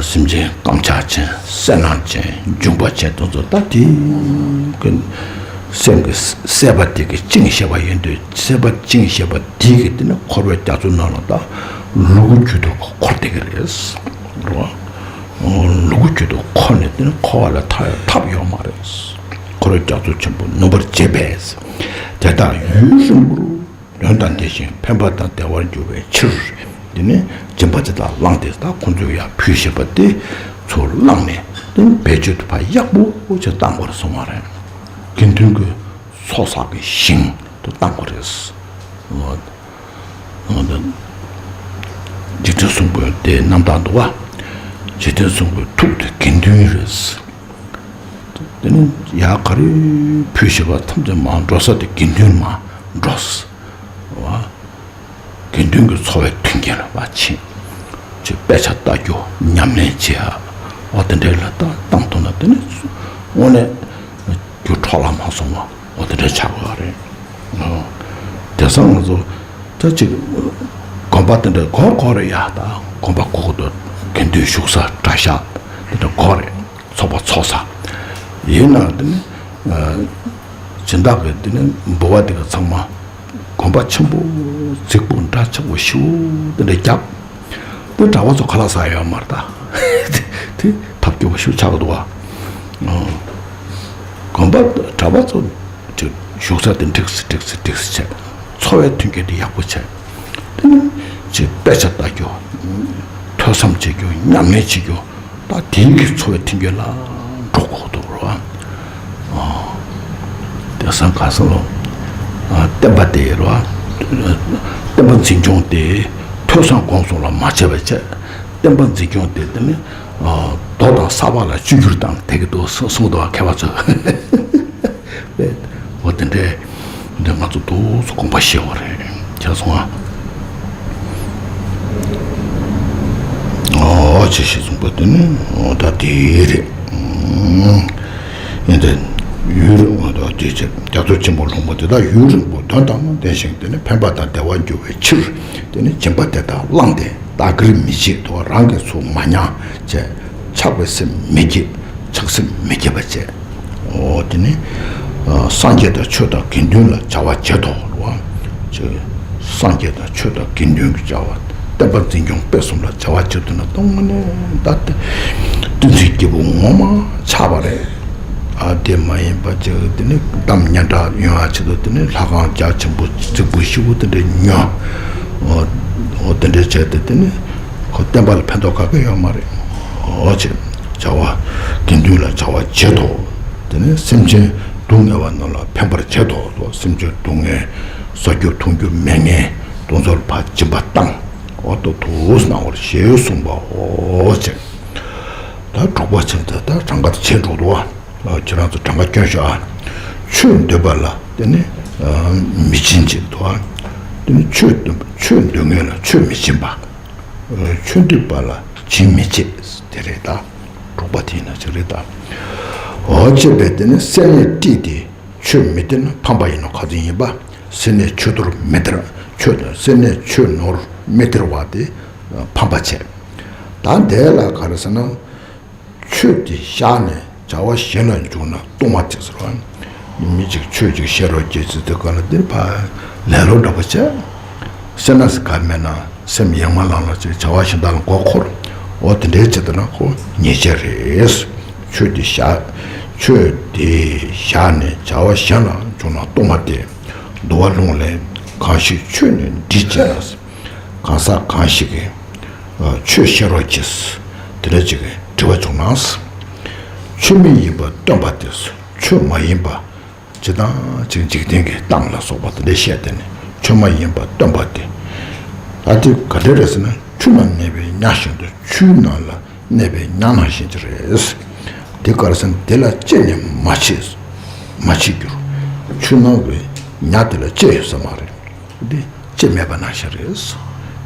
སེམས་ཅན་རྐམ་ཆགས་ཅན། སེར་སྣ་ཅན། འབྱུང་པོ་ཅན་དེ་ཚོ་ད་དེ་གི་སེམས་ཀྱི་སྲེད་པ་དེ་གི་བཅིངས་ཤེས་པ་ཡིན་དུས། སྲེད་པ་བཅིངས་ཤེས་པ་དེ་གི་དེ་ནི་འཁོར་བའི་རྒྱ་མཚོ་ནང་ལ་ད་ལུ་གུ་རྒྱུད་དུ་འཁོར་བསྡད་ཀྱི་རེད། རེད་བ། ལུ་གུ་རྒྱུད་དུ་འཁོར་ནས་དེ་ནི་འཁོར་བ་ལས་ཐར་ཡ་ཐབས་ཡོད་མ་རེད། འཁོར་བའི་རྒྱ་མཚོ་ཆེན་པོ་ནུབ་པར་བྱེད་པས། དེ་དག་ཡུན་རིང་པོར་དོན་དང་ལྡན་ཞིང་ཕན་པ་དང་བདེ་བར་འགྱུར་བའི་ཕྱིར། དེ་ནི་སྦྱིན་པ་དེ་དག་བླངས་ཏེ་ད་ཁོང་ཚོས་ཡར་ཕུལ་བཞིན་པ་དེ་ཚུར་བླངས་ནས་དེ་ནི་བེད་སྤྱོད་དུ་ཕར་ཡག་པོ་ཅིག་བཏང་དགོས་རེད་གསུང་བ་རེད། དགེ་འདུན་གྱི་ཚོགས་བསགས་ཀྱི་ཞིང་དུ་བཏང་དགོས་རེད། འཇིག་རྟེན་གསུམ་པོའི་དེ་རྣམ་དག་འདུག་བ། འཇིག་རྟེན་གསུམ་པོའི་ཐུགས་དེ་དགེ་འདུན་རེད། དེ་ནི་ཡར་ག་རེ་ཕུལ་བཞིན་པ་ཐམས་ཅད་མར་འགྲོ་ས་དེ་དགེ་འདུན་མར་འགྲོ། བ། དགེ་འདུན་གྱི་འཚོ་བའི་མཐུན་རྐྱེན་ལ་བ་ཕྱིན། ཅིག་དཔེ་ཆ་ལྟ་རྒྱུ། ཉམས་ལེན་བྱེད་ཡ། འོ་དེ་འདྲའི་ལ་ད་བཏང་ཐུབ་ན་དེ་ནི་དངོས་གནས་རྒྱུ་འཕྲོ་བརླག་མ་སོང་བ་འོ་དེ་འདྲའི་ཆགས་དགོས་རེད། དེང་སང་ང་ཚོ་ད་ཅིག་དགོན་པ་དེ་འདྲ་དགོས་དགོས་རེད་ཡ། ད་དགོན་པ་དགོས་ཀྱི་འདུག་དགེ་འདུན་བཞུགས་ས་གྲྭ་ཤག་དེ་འདྲ་དགོས་རེད། ཚོགས་པ་ཚོགས་ས། ཡིན་ནའང་དེ་ནི་སྦྱིན་བདག་གི་དེ་ནི་འབུལ་བ་དེ་ག་ཚང་མ་དགོན་པ་ཆེན་པོ་རྫིག་པོ་འདྲ་ཆགས་པོ་ཞེ་པོ་དེ་འདྲ་རྒྱབ། དེ་གྲྭ་པ་ཚོ་ཁ་ལག་ཟ་ཡོད་མ་རེད་ད། དེ་ཐབས་སྐྱོ་པོ་ཞེ་པོ་ཆགས་འདུག་བ། དགོན་པ་གྲྭ་པ་ཚོ་ཅིག་བཞུགས་ས་དེ་འགྲིག་སི་འགྲིག་སི་འགྲིག་སི་བྱས། འཚོ་བའི་མཐུན་རྐྱེན་དེ་ཡག་པོ་བྱས། དེ་ནི་ཅིག་དཔེ་ཆ་ལྟ་རྒྱུ། ཐོས་བསམ་བྱེད་རྒྱུ། ཉམས་ལེན་བྱེད་རྒྱུ། ད་དེའི་གི་འཚོ་བའི་མཐུན་རྐྱེན་ལ་འགྲོ་དགོས་འདུག་རོ། དེང་སང་ག་ས་ལོ། བསྟན་པ་དེ་རོ། བསྟན་པ་འཛིན་སྐྱོང་དེ་ཐོས་བསམ་སྒོམ་གསུམ་ལ་མ་བྱས་པ་བྱས། བསྟན་པ་འཛིན་སྐྱོང་དེ་དེ་ནི་རྡོ་དང་ས་བ་ལ་བཅོས་བསྒྱུར་བཏང་བསྡད་ཀྱི་འདུག་གསུངས་འདུག་བ། མཁས་པ་ཚོས། འོ་དེ་འདྲའི་འདི་ང་ཚོ་ཏོག་ཙམ་དགོངས་པ་བཞེས་པ་རེད། ཁྱེད་སོང་ཨ། ཨོ་ཅེས་ཞེས་གསུངས་པ་དེ་ནི་ཨོ་ད་དེ་རེད། ཨིན་ཏེ་ཡུན་རིང་པོ་དང་དེ་ཕྱིར་རྒྱ་མཚོ་ཆེན་པོ་ལྷུང་བ་དེ་དག་ཡུན་རིང་པོ་དོན་དང་ལྡན་ཞིང་དེ་ནི་ཕན་པ་དང་བདེ་བར་འགྱུར་བའི་ཕྱིར། དེ་ནི་སྦྱིན་པ་དེ་དག་བླངས་ཏེ་བདག་གིར་མི་བྱེད་དོ། རང་གིས་ཚུར་མ་མྱངས་བྱས། ཆགས་པའི་སེམས་མི་བསྐྱེད། ཆགས་སེམས་མི་བསྐྱེད་པ་བྱས། འོ་དེ་ནི་སངས་རྒྱས་དང་ཆོས་དང་དགེ་འདུན་ལ་བྱ་བ་བྱེད་དོ། རེད་བ། ཅེས་སངས་རྒྱས་དང་ཆོས་དང་དགེ་འདུན་གྱི་བྱ་བ། བསྟན་པ་འཛིན་སྐྱོང་སྤེལ་གསུམ་ལ་བྱ་བ་བྱེད་དུས་ན་གཏོང་ངོ་ནས་ད་ལྟ་བསྟན་འཛིན་སྐྱེས་བུ་ངོ་མ་ཆགས་པ་རེད། ཨ་དེ་མ་ཡིན་པ་ཅིག་དེ་ནི་གཏམ་སྙན་གྲགས་ཡོང་བ་ཆེད་དུ་དེ་ནི་ལྷ་ཁང་རྒྱ་ཆེན་པོ་རྫིག་པོ་ཞེ་པོ་དེ་འདྲ་ཉོ། འོ། འོ་དེ་འདྲའི་བྱས་ཏེ་དེ་ནི་ཁོ་བསྟན་པ་ལ་ཕན་ཐོགས་ག་གེ་ཡོད་མ་རེད། འོ་ཅེ། བྱ་བ་དགེ་འདུན་ལ་བྱ་བ་བྱེད་དོ། དེ་ནི་སེམས་ཅན་སྡུག་བསྔལ་བ་རྣམས་ལ་ཕན་པར་བྱེད་དོ། སེམས་ཅན་སྡུག་བསྔལ་ཟ་རྒྱུ་འཐུང་རྒྱུ་མེད་མཁན་དེ་ཚོར་ཕར་སྦྱིན་པ་བཏང་། འོ་དོ་དུ་གནང་བར་ཞེས་གསུངས་པའོ་ཅེ། ད་དྲུག་པ་ཕྱིན་ཏེ་ད་གྲངས་ཀ་དེ་བྱས་འགྲོ་འདུག་བ། ཁྱེད་རང་ཚོ་གྲངས་ཀ་སྐྱོན་ཤོག་ཨ། ཆོས་འདོད་པ་ལ་དེ་ནི་མི་སྦྱིན་ཅིག་འདུག་ཨ། དེ་ནི་ཆོས་འདོད་ཆོས་འདོད་མཁན་ལ་ཆོས་མི་སྦྱིན་པ། ཆོས་འདོད་པ་ལ་སྦྱིན་མི་བྱེད། དེ་རེད་ད། དྲུག་པ་དེ་ཡིན་ན་ཅིག་རེད་ད། འོ་ཅེས་པས་དེ་ནི་སེམས་ནི་དཀྲིས་ཏེ་ཆོས་མི་སྟེར་ན་ཕམ་པ་ཡིན་ནོ། ག་ཚོད་ཡིན་པ། སེམས་ནི་ཆོས་ནོར་མི་སྟེར། ཆོས་སེམས་ནི་ཆོས་ནོར་མི་སྟེར་བ་དེ་ཕམ་པ་བྱས། ད་འདས་ལ་ག་རེ་ཟེར་ན། ཆོས་དེ་བཞག་ནས་བྱ་བ་གཞན་ལ་འཇུག་ན་ལྟུང་བ་དེ་ཟེར་བ། མི་གཅིག་ཆོས་གཅིག་བཤད་རོགས་བྱེད་ཟེར་དུས་ག་ལ་འདིར་ཕར་ལེ་ལོ་འདྲ་པོ་བྱས། སེམས་ན་ག་མེད་ན་སེམས་ཡེངས་མ་ལངས་ལ་ཅིག་བྱ་བ་གཞན་དག་ལ་མགོ་འཁོར། འོ་དེ་འདྲའི་བྱེད་དུས་ན་ཁོ་ཉེས་བྱས་རེད། ཆོས་དེ་བཞག་ཆོས་དེ་བཞག་ནས་བྱ་བ་གཞན་ལ་འཇུག་ན་ལྟུང་བ་སྟེ། འདུལ་བ་ལུང་ལས། གང་ཞིག་ཆོས་ནི་འདི་བྱས་ལ། གང་ཟག་གང་ཞིག་གིས་ཆོས་བཤད་རོགས་གྱིས། དེ་འདྲ་ཅིག་དྲི་བ་བྱུང་ན། ཆོས་མ་ཡིན་པ་སྟོན་པ་དེས་ཆོས་མ་ཡིན་པ་ཇི་ལྟར་ཅིག་འཇིག་རྟེན་གྱི་གཏམ་ལ་སོགས་པ་དེ་འདྲ་བཤད་དེ་ནི་ཆོས་མ་ཡིན་པ་སྟོན་པ་དེ། ད་དེ་ག་འདྲ་རེད་ཟེར་ན། ཆུ་ནང་གནས་པའི་ཉ་བཞིན་དུ། ཆུའི་ནང་ལ་གནས་པའི་ཉ་ནང་བཞིན་གྱི་རེད། དེ་ག་རེ་ཟེར་ན་དེ་ལ་ལྕེ་ནི་མ་མཆིས། མ་མཆིས་འགྱུར། ཆུ་ནང་གི་ཉ་དེ་ལ་ལྕེ་ཡོད་ས་མ་རེད། དེ་ལྕེ་མེད་པ་ནང་བཞིན་རེད།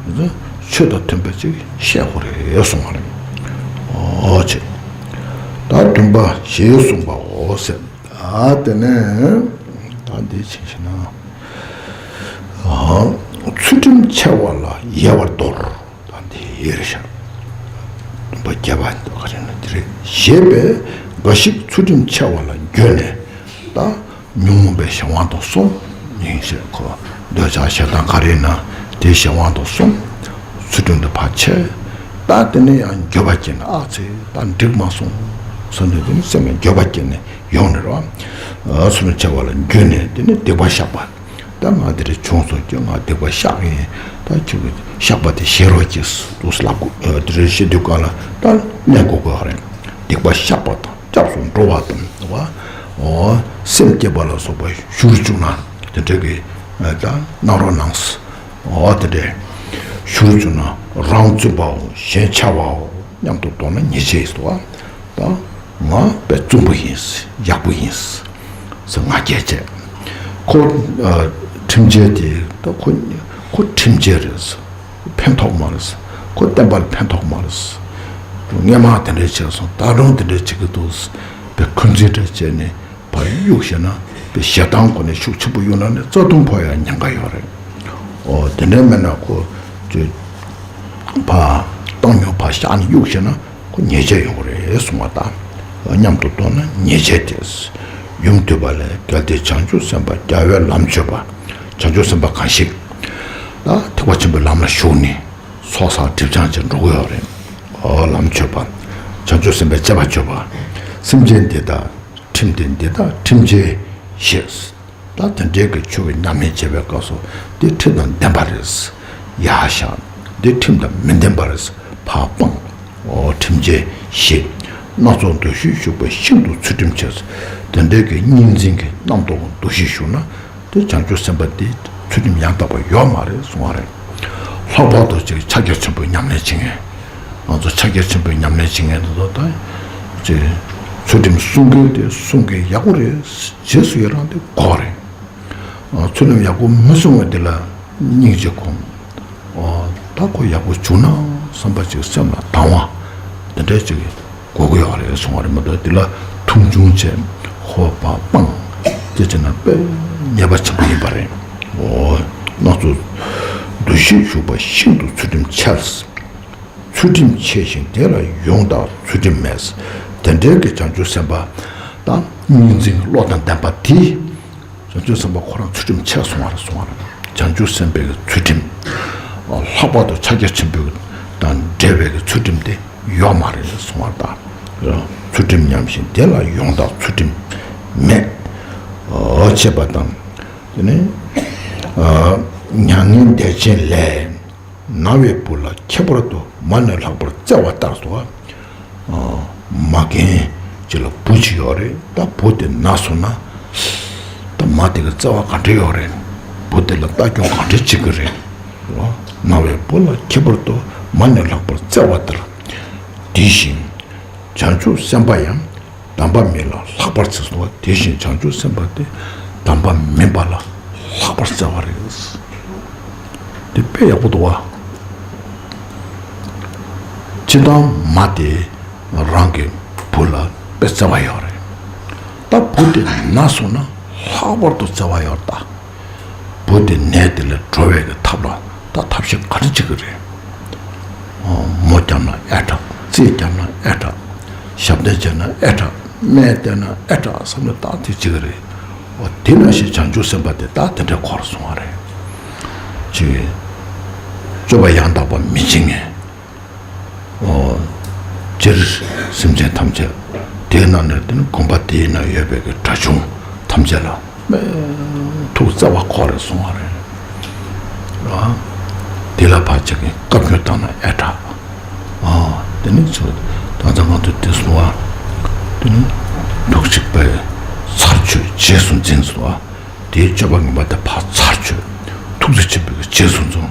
ཆོས་དང་མཐུན་པ་ཅིག་བཤད་དགོས་རེད་གསུངས་པ་རེད། འོ་ཅེ། ད་བདུན་པ་ཞེས་གསུངས་པའོ་ཟེར། ད་དེ་ནས་ད་འདི་ཕྱིན་ཞིག་ན། ཚུལ་ཁྲིམས་འཆལ་བ་ལ་ཡལ་བར་འདོར། ད་འདི་ཡོད་རེད་ཤག་བརྒྱད་པ་ག་རེ་ན་འདི་རེད། ཞེས་པས་འགའ་ཞིག་ཚུལ་ཁྲིམས་འཆལ་བ་ལ་འགྱོད་ནས། ད་ཉོན་མོངས་པའི་གཞན་དབང་དུ་སོང་། ཡིན་ཞེས་ཁོ་འདོད་ཆགས་ཞེ་སྡང་ག་རེ་ན་དེའི་གཞན་དབང་དུ་སོང་། ཚུལ་ཁྲིམས་དེ་ཕར་འཆལ། ད་དེ་ནས་ཡང་འགྱོད་པ་སྐྱེས་ནས། ཨ་ཙི་ད་འགྲིག་མ་སོང་བསམ་དུས་དེ་ནི་སེམས་ལ་འགྱོད་པ་སྐྱེས་ནས་ཡོང་ནས་རོ། ཚུལ་ཁྲིམས་འཆལ་བ་ལ་འགྱོད་ནས་དེ་ནི་སྡིག་པ་བཤགས་པ། ད་ང་དེ་འདྲ་བྱུང་སོང་ཀྱང་ང་སྡིག་པ་བཤགས་ཡིན། ད་ཁྱོད་ཀྱིས་བཤགས་པ་དེ་བཞེས་རོགས་གྱིས་འདུག་ལབ་དགོས། དེ་འདྲ་བཤད་དུས་གང་ལ་ད་གླེང་དགོས་དགོས་རེད། སྡིག་པ་བཤགས་པ་དང་སྐྱབས་སུ་འགྲོ་བ་དང་བ། འོ་སེམས་བསྐྱེད་པ་ལ་སོགས་པ་ཞུ་རུ་བཅུག་ན་དེ་འདྲ་གི་ད་གནང་རོགས་གནང་། འོ་དེ་འདྲ་ཞུ་རུ་བཅུག་ན་རང་བཙུན་པའོ་གཞན་འཆལ་བའོ་སྙམ་དུ་མདོར་ན་ཉེས་བྱས་ཡིན་འདུག་བ། ད་ང་དཔེ་བཙུན་པོ་ཡིན། ཡག་པོ་ཡིན་ཟེར་ང་རྒྱལ་བྱས། ཁོ་ཁྲིམས་འཆལ་དེ་ད་ཁོ་ཁོ་ཁྲིམས་འཆལ་རེད། ཕན་ཐོགས་མ་རེད། ཁོ་བསྟན་པ་ལ་ཕན་ཐོགས་མ་རེད། སྔོན་མ་དེ་འདྲ་བྱས་སོང་། ད་རུང་དེ་འདྲ་བྱེད་ཀྱི་འདུག་བས། འཁོན་འཛིན་འདྲ་བྱས་ནས་ཕར་གཡུག་བྱས་ན་བས་ཞེ་སྡང་སྒོ་ནས་ཤུགས་ཆེན་པོ་གཡུག་ན་ནི་རྩ་ལྟུང་ཕོག་ཡ་ཉེན་ཁ་ཡོད་རེད། འོ་དེ་འདྲ་མེད་ན་ཁོ་ཚོས་ཕར་བཏང་ཉོ་ཕར་བཤགས་ནས་གཡུག་བྱས་ན་ཁོ་ཉེས་བྱས་ཡོང་གི་རེད་གསུངས་པ་དང་། སྙམ་དུ་མདོར་ན་ཉེས་བྱས་ཏེ། ཡུམ་འདུས་པ་ལས། གལ་ཏེ་བྱང་ཆུབ་སེམས་དཔའ་རྒྱལ་བའི་ལམ་སྤྱོད་པ། བྱང་ཆུབ་སེམས་དཔའ་གང་ཞིག་ད་ཐེག་པ་ཆེན་པོའི་ལམ་ལ་ཞུགས་ནས་ཚོགས་བསགས་སྒྲིབ་སྦྱང་བྱས་འགྲོ་གི་ཡོད་རེད། འོ་ལམ་སྤྱོད་པ། བྱང་ཆུབ་སེམས་དཔའི་སྤྱད་པ་སྤྱོད་པ། སེམས་ཅན་འདི་དག་ཁྲིམས་དེ་འདི་དག་ཁྲིམས་འཆལ་ཞེས། ད་དེ་འདྲའི་གི་ཆོས་ཀྱི་ཉམས་ལེན་བྱེད་པའི་སྐབས་སུ་འདི་ཁྲིམས་དང་ལྡན་པ་རེད། ཡར་བཞག་འདི་ཁྲིམས་དང་མི་ལྡན་པ་རེད། ཕར་སྤང་། འོ་ཁྲིམས་འཆལ་ཞེས། སྣ་ཚོགས་འདུ་ཤེས་ཞུགས་པ་ཤིན་ཏུ་ཚུལ་ཁྲིམས་འཆལ། དེ་འདྲའི་གི་གཉིས་འཛིན་གྱི་རྣམ་རྟོག་འདུ་ཤེས་ཞུགས་ན། དེ་བྱང་ཆུབ་སེམས་དཔའ་དེ་ཚུལ་ཁྲིམས་ཡང་དག་པ་ཡོད་མ་རེད་གསུང་བ་རེད། ལྷག་པར་དུ་ཅིག་ཕྱག་རྒྱ་ཆེན་པོའི་ཉམས་ལེན་བྱེད་མཁན། ང་ཚོ་ཕྱག་རྒྱ་ཆེན་པོའི་ཉམས་ལེན་བྱེད་མཁན་དེ་ཚོ་ད་ཅིག་ཚུལ་ཁྲིམས་སྲུང་མཁན་དེ་སྲུང་མཁན་ཡག་པོ་རེད། རྗེས་སུ་ཡི་རང་དེ་དགོས་རེད། ཚུལ་ཁྲིམས་ཡག་པོ་མི་སྲུང་བ་དེ་ལ་སྙིང་རྗེ་ཁོམ། ད་ཁོ་ཡག་པོ་བྱུང་ན་བསམ་པ་ཅིག་སེམས་ལ་དང་བ་དེ་འདྲ་ཅིག་དགོས་ཀྱི་ཡོད་རེད་གསུང་བ་རེད་མ་གཏོགས། དེ་ལ་མཐོང་ཆུང་བྱས་ཧོ་བ་སྤང་དེ་བྱས་ན་དཔེ་ཉེས་པ་ཆེན་པོ་ཡིན་པ་རེད། འོ་སྣ་ཚོགས་འདུ་ཤེས་ཞུགས་པ་ཤིན་ཏུ་ཚུལ་ཁྲིམས་འཆལ། ཚུལ་ཁྲིམས་འཆལ་ཞིང་དེ་ལ་ཡོངས་དག་ཚུལ་ཁྲིམས་མེད། དེ་འདྲའི་གི་བྱང་ཆུབ་སེམས་དཔའ་དང་གཉིས་འཛིན་གྱི་བློ་དང་ལྡན་པ་དེ། བྱང་ཆུབ་སེམས་དཔའ་ཁོ་རང་ཚུལ་ཁྲིམས་འཆལ་སོང་བ་རེད་གསུང་བ་རེད། བྱང་ཆུབ་སེམས་དཔའི་གི་ཚུལ་ཁྲིམས། ལྷག་པར་དུ་ཕྱག་རྒྱ་ཆེན་པོ་དང་འབྲེལ་བའི་གི་ཚུལ་ཁྲིམས་དེ་ཡོད་མ་རེད་གསུང་བ་དང་། ཚུལ་ཁྲིམས་ཉམས་ཤིང་དེ་ལ་ཡོངས་དག་ཚུལ་ཁྲིམས་མེད། ཨ་ཅེས་པ་དང་། དེ་ནས་ཨ་ མྱ་ངན་འདས་ཆེན་ལས། ན་བའི་བུ་ལ་ཁྱད་པར་དུ་མ་ནི་ལྷག་པར་བརྩེ་བ་ལྟར་སོ། མ་རྒན་ཅིག་ལ་བུ་ཅིག་ཡོད་རེད། ད་བུ་དེ་ན་སོང་ན་ད་མ་དེ་གི་བརྩེ་བ་ག་འདྲ་ཡོད་རེད། བུ་དེ་ལ་ལྟ་སྐྱོང་ག་འདྲ་བྱེད་ཀྱི་རེད། ན་བའི་བུ་ལ་ཁྱད་པར་དུ་མ་ནི་ལྷག་པར་བརྩེ་བ་ལྟར། དེ་བཞིན་བྱང་ཆུབ་སེམས་དཔའ་ཡང་། དམ་པ་མིན་ལ་ལྷག་པར་བརྩེ་སོ། དེ་བཞིན་བྱང་ཆུབ་སེམས་དཔའ་དེ་དམ་པ་མིན་པ་ལ་ལྷག་པར་བརྩེ་བ་རེད། དེ་དཔེ་ཡག་པོ་འདུག་བ། སྤྱིར་བཏང་མ་དེ་རང་གི་བུ་ལ་དཔེ་བརྩེ་བ་ཡོད་རེད། ད་བུ་དེ་ན་སོང་ན་ལྷག་པར་དུ་བརྩེ་བ་ཡོད་རེད་ད། བུ་དེ་ནད་དེ་ལས་གྲོལ་བའི་གི་ཐབས་ལ་ད་ཐབས་ཤེས་ག་རེ་བྱེད་ཀྱི་རེད། མོ་བརྒྱབ་ན་ཨེ་དྲག་རྩིས་བརྒྱབ་ན་ཨེ་དྲག་ཞབས་བརྟན་བྱས་ན་ཨེ་དྲག་སྨན་བསྟེན་ན་ཨེ་དྲག་བསམ་བློ་བཏང་དེ་བྱེད་ཀྱི་རེད། འོ་དེ་ནང་བཞིན་བྱང་ཆུབ་སེམས་དཔའ་དེ་ད་དེ་འདྲའི་འཁོར་སོང་བ་རེད། ཅིག་སྤྱོད་པ་ཡང་དག་པ་མི་བྱེད་མཁན། འོ། སྤྱིར་སེམས་ཅན་ཐམས་ཅད་དེའི་ནང་ནས་དེ་ནི་དགོན་པ་དེའི་ནང་ཡོད་པའི་གི་དགྲ་བཅོམ་ཐམས་ཅད་ལ་ཐུགས་བརྩེ་བ་འཁོར་རེ་སོང་བ་རེད། ཨ། དེ་ལ་ཕར་ཅིག་གི་བཀའ་བཀྱོན་བཏང་ན་ཨེ་དྲག་ཨ། དེ་ནི་ཚུར་ད་ལྟ་ང་ཚོ་དེ་སོང་བ། དེ་ནི་ཐུགས་གཅིག་པའི་ཚར་གཅོད་རྗེས་སུ་འཛིན་སོང་བ། དེའི་སྤྱོད་པ་ངན་པ་དེ་ཕར་ཚར་གཅོད། ཐུགས་རྗེ་ཆེན་པོའི་རྗེས་སུ་འཛིན།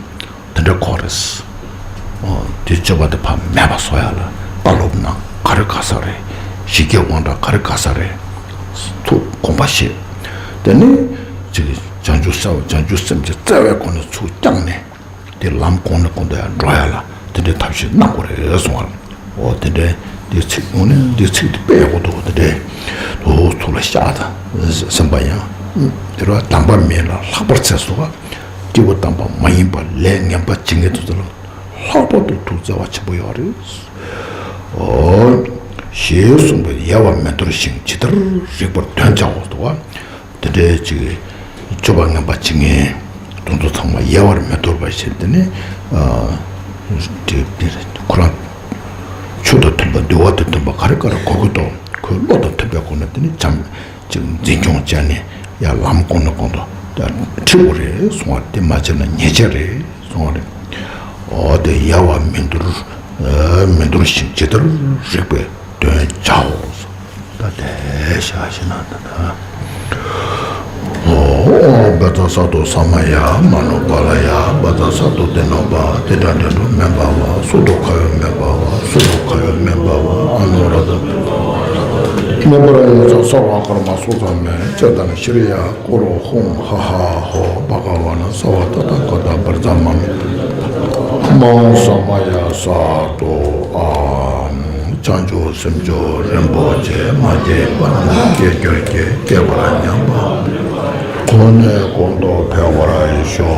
དེ་འདྲ་ཁོ་རེད། འོ། དེ་སྤྱོད་པ་དེ་ཕར་མེད་པ་བཟོ་ཡ་ལ་བཀའ་སློབ་གནང་ག་རེ་དགའ་ས་རེད། ཞི་རྒྱས་དབང་དྲག་ག་རེ་དགའ་ས་རེད། ཐུགས་དགོངས་པ་བཞེས། དེ་ནས་ཅིག་བྱང་ཆུབ་སེམས་བྱང་ཆུབ་སེམས་ཀྱི་བརྩེ་བའི་སྒོ་ནས་ཚུར་བསྐྱངས་ནས་དེ་ལམ་གོང་ནས་གོང་དུ་ཡང་འགྲོ་ཡ་ལ་དེ་འདྲའི་ཐབས་ཤེས་གནང་དགོས་རེད་གསུངས་པ། འོ་དེ་འདྲའི་དེ་ཚིག་དངོས་གནས་དེ་ཚིག་དེ་དཔེ་ཡག་པོ་འདུག་དེ་འདྲའི་དུ་ཚུར་ལ་བཤད་དང་སེམས་པ་ཡང་དེ་རུ་དམ་པ་མིན་ལ་ལྷག་པར་བརྩེ་སོ། སྐྱེས་བུ་དམ་པ་མ་ཡིན་པ་ལས་ངན་པ་བྱེད་མཁན་དེ་ཚོ་ལ་ལྷག་པར་དུ་ཐུགས་བརྩེ་བ་ཆེན་པོ་ཡོད་རེད། འོ། ཞེས་གསུངས་པས་ཡལ་བར་མི་འདོར་ཞིང་ཇི་ལྟར་རིགས་པར་འདོན་བྱའོ་ཟེར་བ། དེ་འདྲའི་ཅིག་སྤྱོད་པ་ངན་པ་བྱེད་མཁན་དེ་ཚོ་ཚང་མ་ཡལ་བར་མི་འདོར་བ་ཞེས་དེ་ནི། དེ་དེ་ཁོ་རང་ཆོས་དང་མཐུན་པ་འདུལ་བ་དང་མཐུན་པ་ག་རེ་ག་རེ་གོ་གི་འདུག་ཁོའི་བློ་དང་མཐུན་པའི་སྒོ་ནས་དེ་ནི་བྱམས། ཅིག་འཛིན་སྐྱོང་བྱས་ནས་ཡང་ལམ་གོང་ནས་གོང་དུ་ཁྲིད་དགོས་རེད་གསུང་བ་དེ་མ་བྱས་ན་ཉེས་ཆད་རེད་གསུང་བ་རེད། འོ་དེ་ཡལ་བར་མི་འདོར། མི་འདོར་ཞིང་ཇི་ལྟར་རིགས་པས་འདོན་བྱའོ། ད་དེ་ཞག་བཞི་ན་ད་ད། འོ་བཛྲ་སཏྭ་ས་མ་ཡ། མ་ནུ་པཱ་ལ་ཡ། བཛྲ་སཏྭ་ཏེ་ནོ་པ། ཏེ་ཏྲ་ཏེ་ཏྲོ་མེ་བྷ་ཝ། སུ་ཏོ་ཁ་ཡོ་མེ་བྷ་ཝ། སུ་ཏོ་ཁ་ཡོ་མེ་བྷ་ཝ། ཨ་ནུ་ར་ཏ། མེ་བྷ་ར་ཡོ་ཙ་སརྦ་ཀརྨ་སུ་ཙ་མེ། ཙེ་ཏན་ཤྲི་ཡ། ཀུ་རུ་ཧཱུྃ་ཧ་ཧ་ཧོ། བྷ་ག་ཝ་ན་སརྦ་ཏ་ཐཱ་ག་ཏ་བཛྲ་མ་མི་མ་ཧཱ་ས་མ་ཡ་སཏྭ། ཨ་ནུ། བྱང་ཆུབ་སེམས་མཆོག་རིན་པོ་ཆེ། མ་སྐྱེས་པ་རྣམས་སྐྱེ་གྱུར་ཅིག་སྐྱེས་པར་ཉམས་པ་གོང་ནས་གོང་དུ་འཕེལ་བར་ཤོག